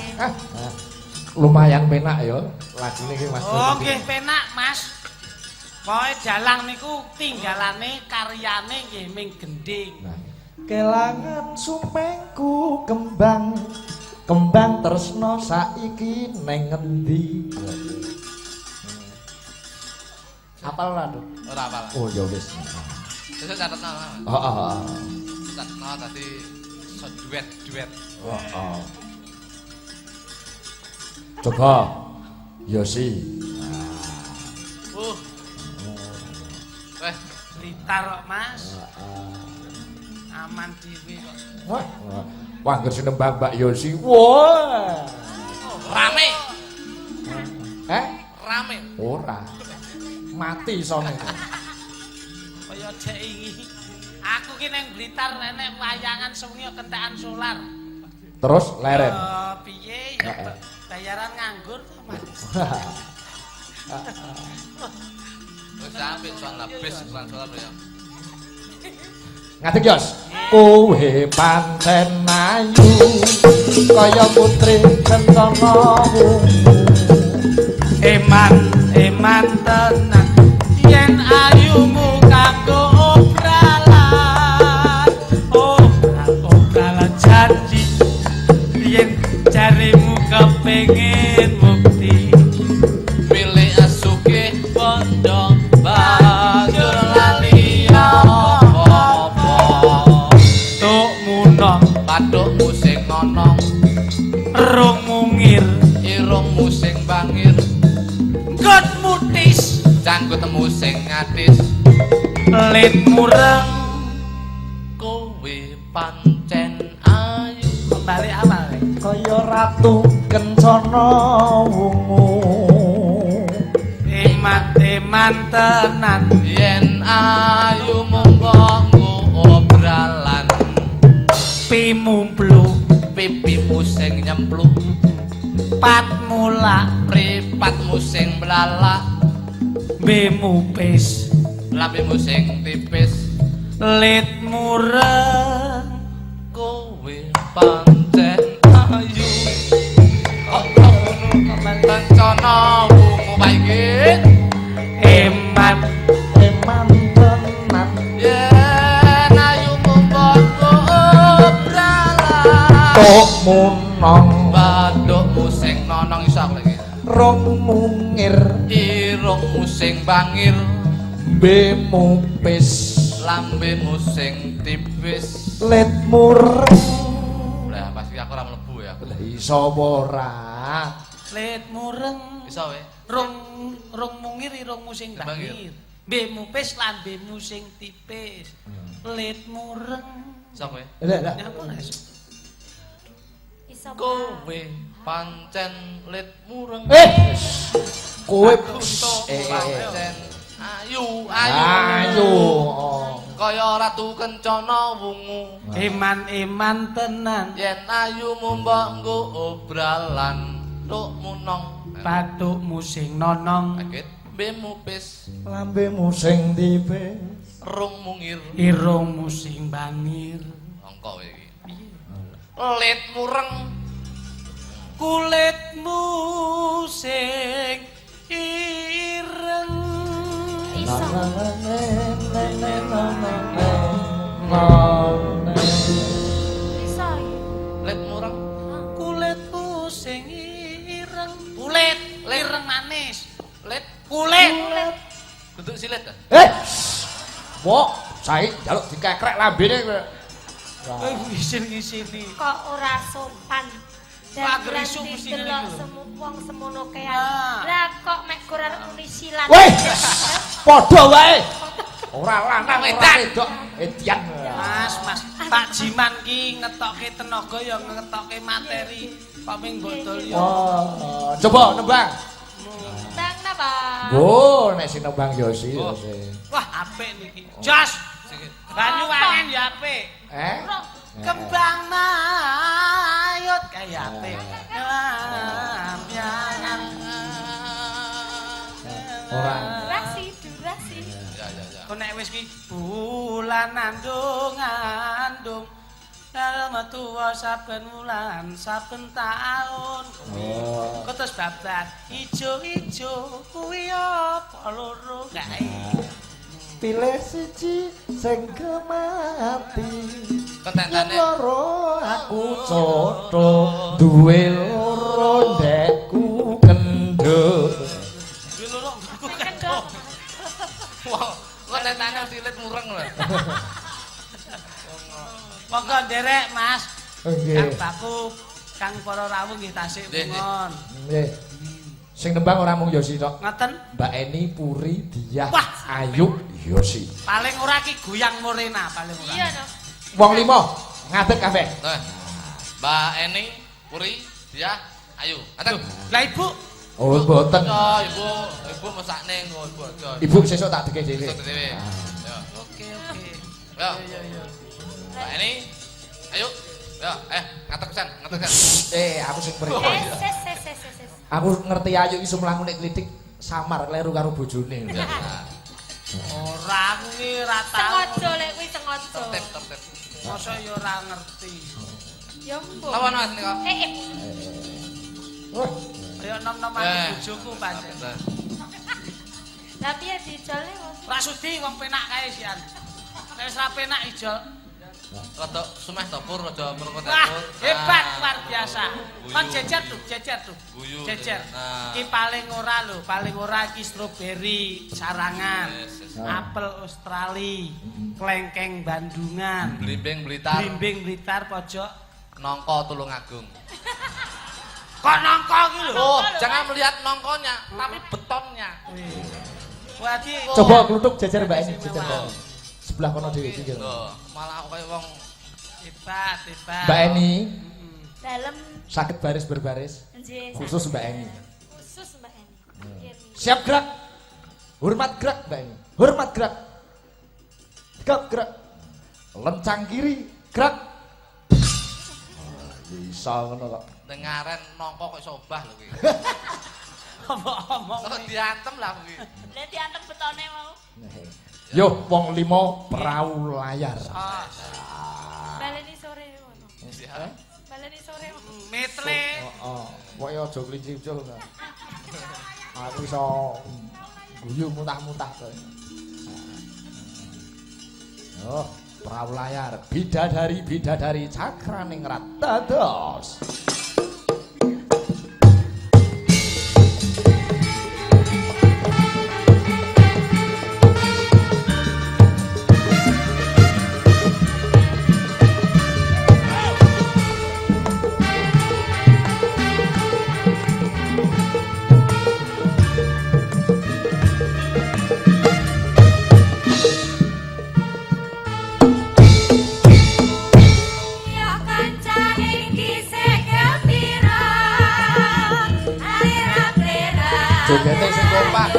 Lumayan penak ya lagune iki Mas. Oh nggih penak Mas. Pokoke jalang niku tinggalane karyane nggih ming gendhing. Kelangan sumengku kembang kembang tresno saiki neng ngendi. Apal ora, Duk? Ora apal. Oh ya wis. Sesuk catetno. Heeh. Catetno dadi duet-duet. Heeh. Coba Yosi. Weh, Blitar kok Mas. Aman dhewe kok. Wah, wah angger sinembah Mbak Yosi. Wah. Rame. Eh? Rame. Ora. Mati isone. Kaya jek ingi. Aku ki nang Blitar enek wayangan sewengi kentekan solar. Terus leren. Piye ya? Bayaran nganggur to, Mas. Wis apik soal habis bukan soal ya. Ngadeg Yos. Kowe pancen ayu kaya putri kencana wungu. Eman, eman tenan yen ayumu kanggo obralan. Oh, obralan janji yen jarimu kepengin mukti. Milih asuke bondo banjur lali apa-apa. Tuk munong Pathukmu sing nonong, rung mungir, irungmu sing bangir, nggot mutis, janggutmu sing ngatis. Lit mureng. Kowe pancen ayu kembali awal kaya ratu kencana wungu. Eman-eman tenan yen ayu monggo obralan. Pimumplu pipimu sing nyemplung, pat mulak mripatmu sing mlalak, mbemu pis lambemu sing tipis. Lit mureng. Kowe pancen ayu kaya kencana wungu paiki. Eman eman tenan yen ayu monggo obralan. Tuk munong Bathukmu sing nonong iso aku lagi. Rung mungir, irungmu sing bangir, mbemu pis, lambemu sing tipis. Lit mureng. Lah pasti aku ora mlebu ya. Lah iso apa ora? Lit mureng. Iso we. Rung rung mungir irungmu sing bangir. Mbemu pis lambemu sing tipis. Lit mureng. Iso kowe. Lah lah. Nyapa ora iso? Iso. Kowe pancen lit mureng. Kowe pancen ayu ayu. Ayu. Kaya ratu kencana wungu. Eman-eman tenan yen ayumu mbok nggo obralan. Tuk munong bathukmu sing nonong, kaget mbemu pis, lambemu sing tipis, rung mungir, irungmu sing bangir. Angka kowe iki. Lit mureng, kulitmu sing ireng. Iso. Iso. Lit mureng, kulitmu sing ireng. Kulit ireng manis. Lit kulit. Bentuk silit ta? Wok, saiki njaluk dikekrek lambene kowe. Kowe ngisin-ngisini. Kok ora sopan. Wah, gerisu mesti ngene iki lho. Wong semono kean. Lah kok mek ora muni silat. Weh, padha wae. Ora lanang ora wedok, edian. Mas, Mas, Pak Jiman ki ngetokke tenaga ya ngetokke materi. Kok ming bodol ya. Oh, coba nembang. Nembang napa? Oh, nek sing nembang Yosi. Wah, apik niki. Jos. Banyuwangen ya apik. Eh? Kembang mayut kaya apik. Ora. Durasi, durasi. Ya, ya, ya. Kok nek wis ki bulan andung andung Dalem tuwa saben wulan, saben taun. Oh. Kok terus babat ijo-ijo kuwi apa loro kae. Pilih siji sing kemati. Kententane. Loro aku cotho duwe loro ndekku kendho. Duwe loro ndekku kendho. Wah, kententane silit mureng lho. Monggo nderek, Mas. Nggih. Kang Baku, Kang para rawuh nggih tasik pungon. Nggih. Sing nembang ora mung Yosi tok. Ngoten. Mbak Eni, Puri, Diah, Wah. Ayu, Yosi. Paling ora ki goyang Morena paling ora. Iya no. Wong limo ngadeg kabeh. Mbak Eni, Puri, Diah, Ayu. Ngadeg. Lah Ibu. Oh, mboten. Oh, Ibu, Ibu mesakne engko Ibu aja. Ibu sesuk tak deke dhewe. Sesuk dhewe. Ya. Oke, oke. Ya. Iya, iya. Mbak Eni, ayo. Ya, ngadeg pisan, ngadeg pisan. Aku sing mriki. Ses. Aku ngerti Ayu iso mlaku nek klitik samar kleru karo bojone. Ora aku ki ora tau. Sengaja lek kuwi sengaja. Tertib, tertib. Mosok ya ora ngerti. Ya mbok. Lawan Mas nika. Wah, Kaya nom-nomane bojoku pancen. Lah piye dijole Mas? Ora sudi wong penak kae sian. Nek wis ra penak ijol. Rada sumeh to Pur, rada merenggut. Wah, hebat luar biasa. Kon jejer tuh, jejer tuh. Jejer. Ki paling ora lho, paling ora ki stroberi sarangan, apel Australia, klengkeng Bandungan, Blimbing Blitar, Blimbing Blitar pojok nongko Tulungagung. Kok nongko ki lho? Oh, jangan melihat nongkonya, tapi betonnya. Wah, iki coba kluthuk jejer Mbak Eni, jejer. Sebelah kono dhewe iki. Lho, malah aku kaya wong hebat, hebat. Mbak Eni, dalem saged baris berbaris. Nggih. Khusus Mbak Eni. Khusus Mbak Eni. Siap gerak. Hormat gerak Mbak Eni. Hormat gerak. Tegap gerak. Lencang kiri, gerak. Oh, iso ngono kok. Dengaren nongko kok iso obah lho kuwi. Apa omong? Kok diantem lah kuwi. Lah diantem betone mau. Yo wong limo perahu layar. Baleni sore ngono. Baleni sore. Metle. Heeh. Pokoke aja klinci ucul. Aku iso guyu mutah-mutah kowe. Oh, perahu layar bidadari-bidadari cakraningrat dados. Ya kancane iki sing Jogete sing kompak.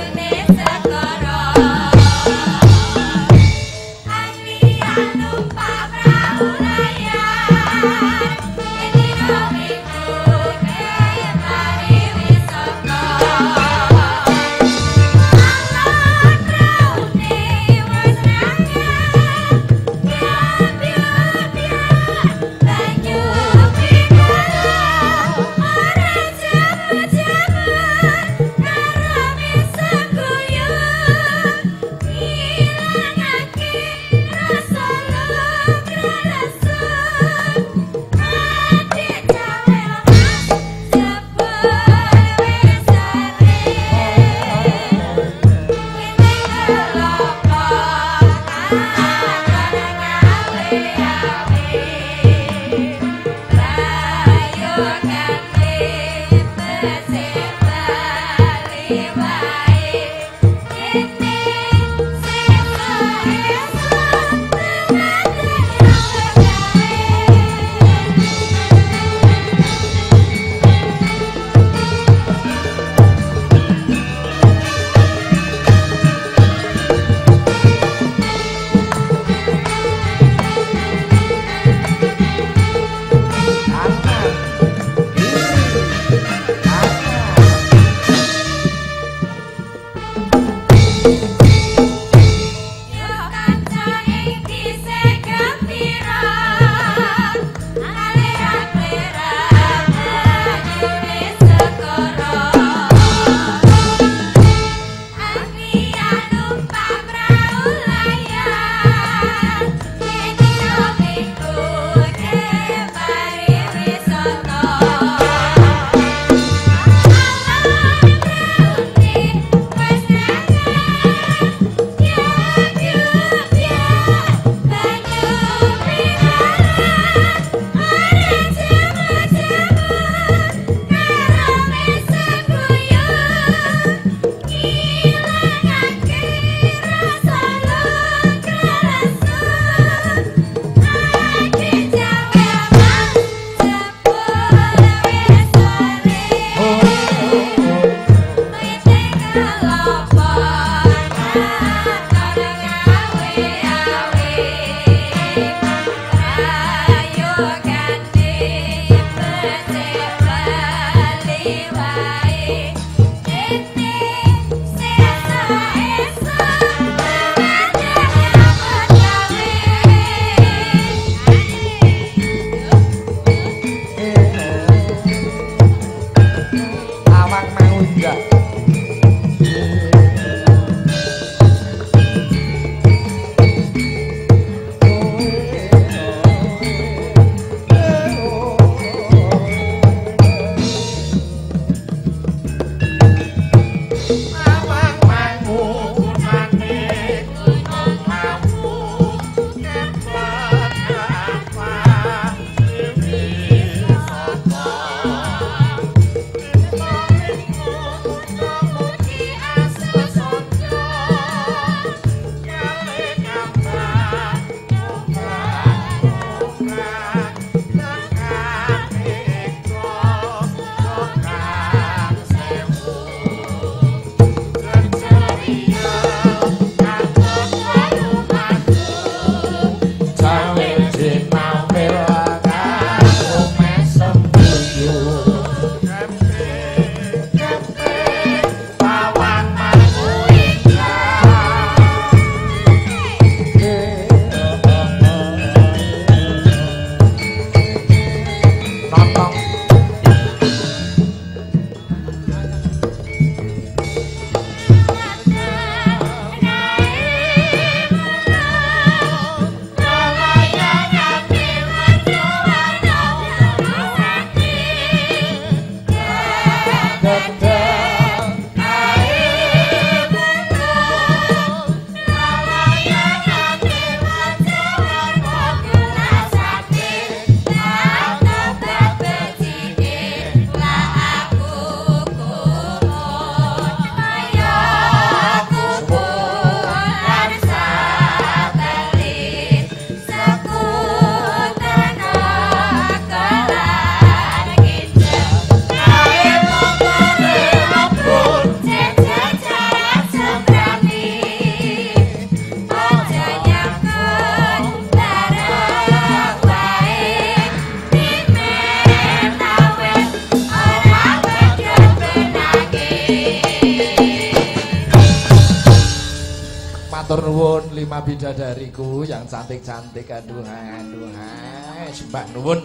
Matur nuwun lima bidadariku yang cantik-cantik. Aduh aduh hai, sembah nuwun.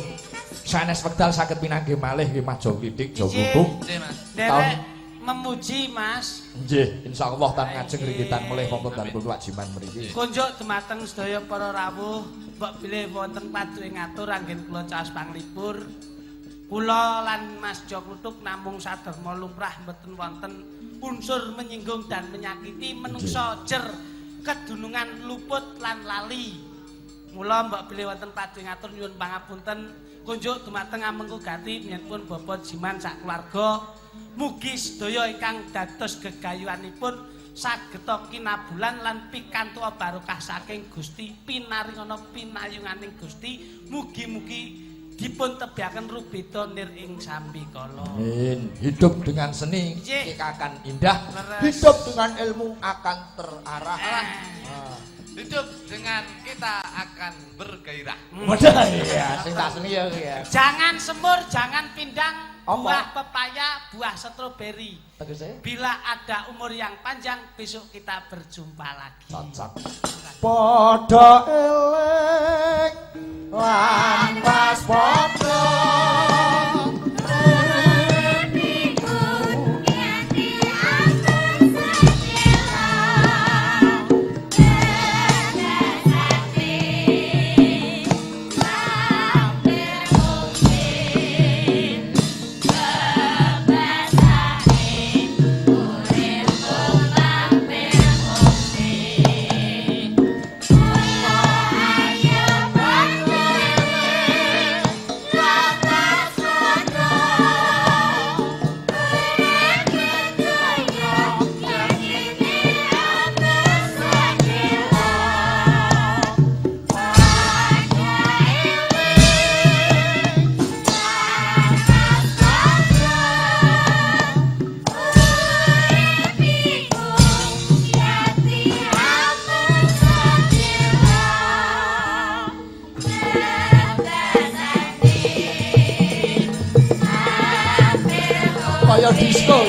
Sanes wekdal saged pinanggih malih nggih Mas Joklidik Jogugung. Nggih, Mas. Derek memuji, Mas. Nggih, insyaallah tan ngajeng ringgitan melih wonten dalem Pak Jiman mriki. Kunjuk dumateng sedaya para rawuh, mbok bilih wonten paduke ngatur anggen kula caos panglipur. Kula lan Mas Jokluthuk namung saderma lumrah mboten wonten unsur menyinggung dan menyakiti menungso jer kedunungan luput lan lali. Mula mbok bilih wonten paduke ngatur nyuwun pangapunten. Kunjuk dumateng amengku gati pun Bapak Jiman sak keluarga. Mugi sedaya ingkang dados gegayuhanipun sageta kinabulan lan pikantuk barokah saking Gusti pinaringana pinayunganing Gusti. Mugi-mugi dipun tebiaken rubeda nir ing sambikala. Amin. Hidup dengan seni kita akan indah. Leres. Hidup dengan ilmu akan terarah. Hidup dengan kita akan bergairah. Waduh, iya, sing tak seni ya kuwi ya. Jangan semur, jangan pindang, Apa? buah pepaya, buah stroberi. Tegese? Bila ada umur yang panjang, besok kita berjumpa lagi. Cocok. Padha eling lan waspada. Kaya disco.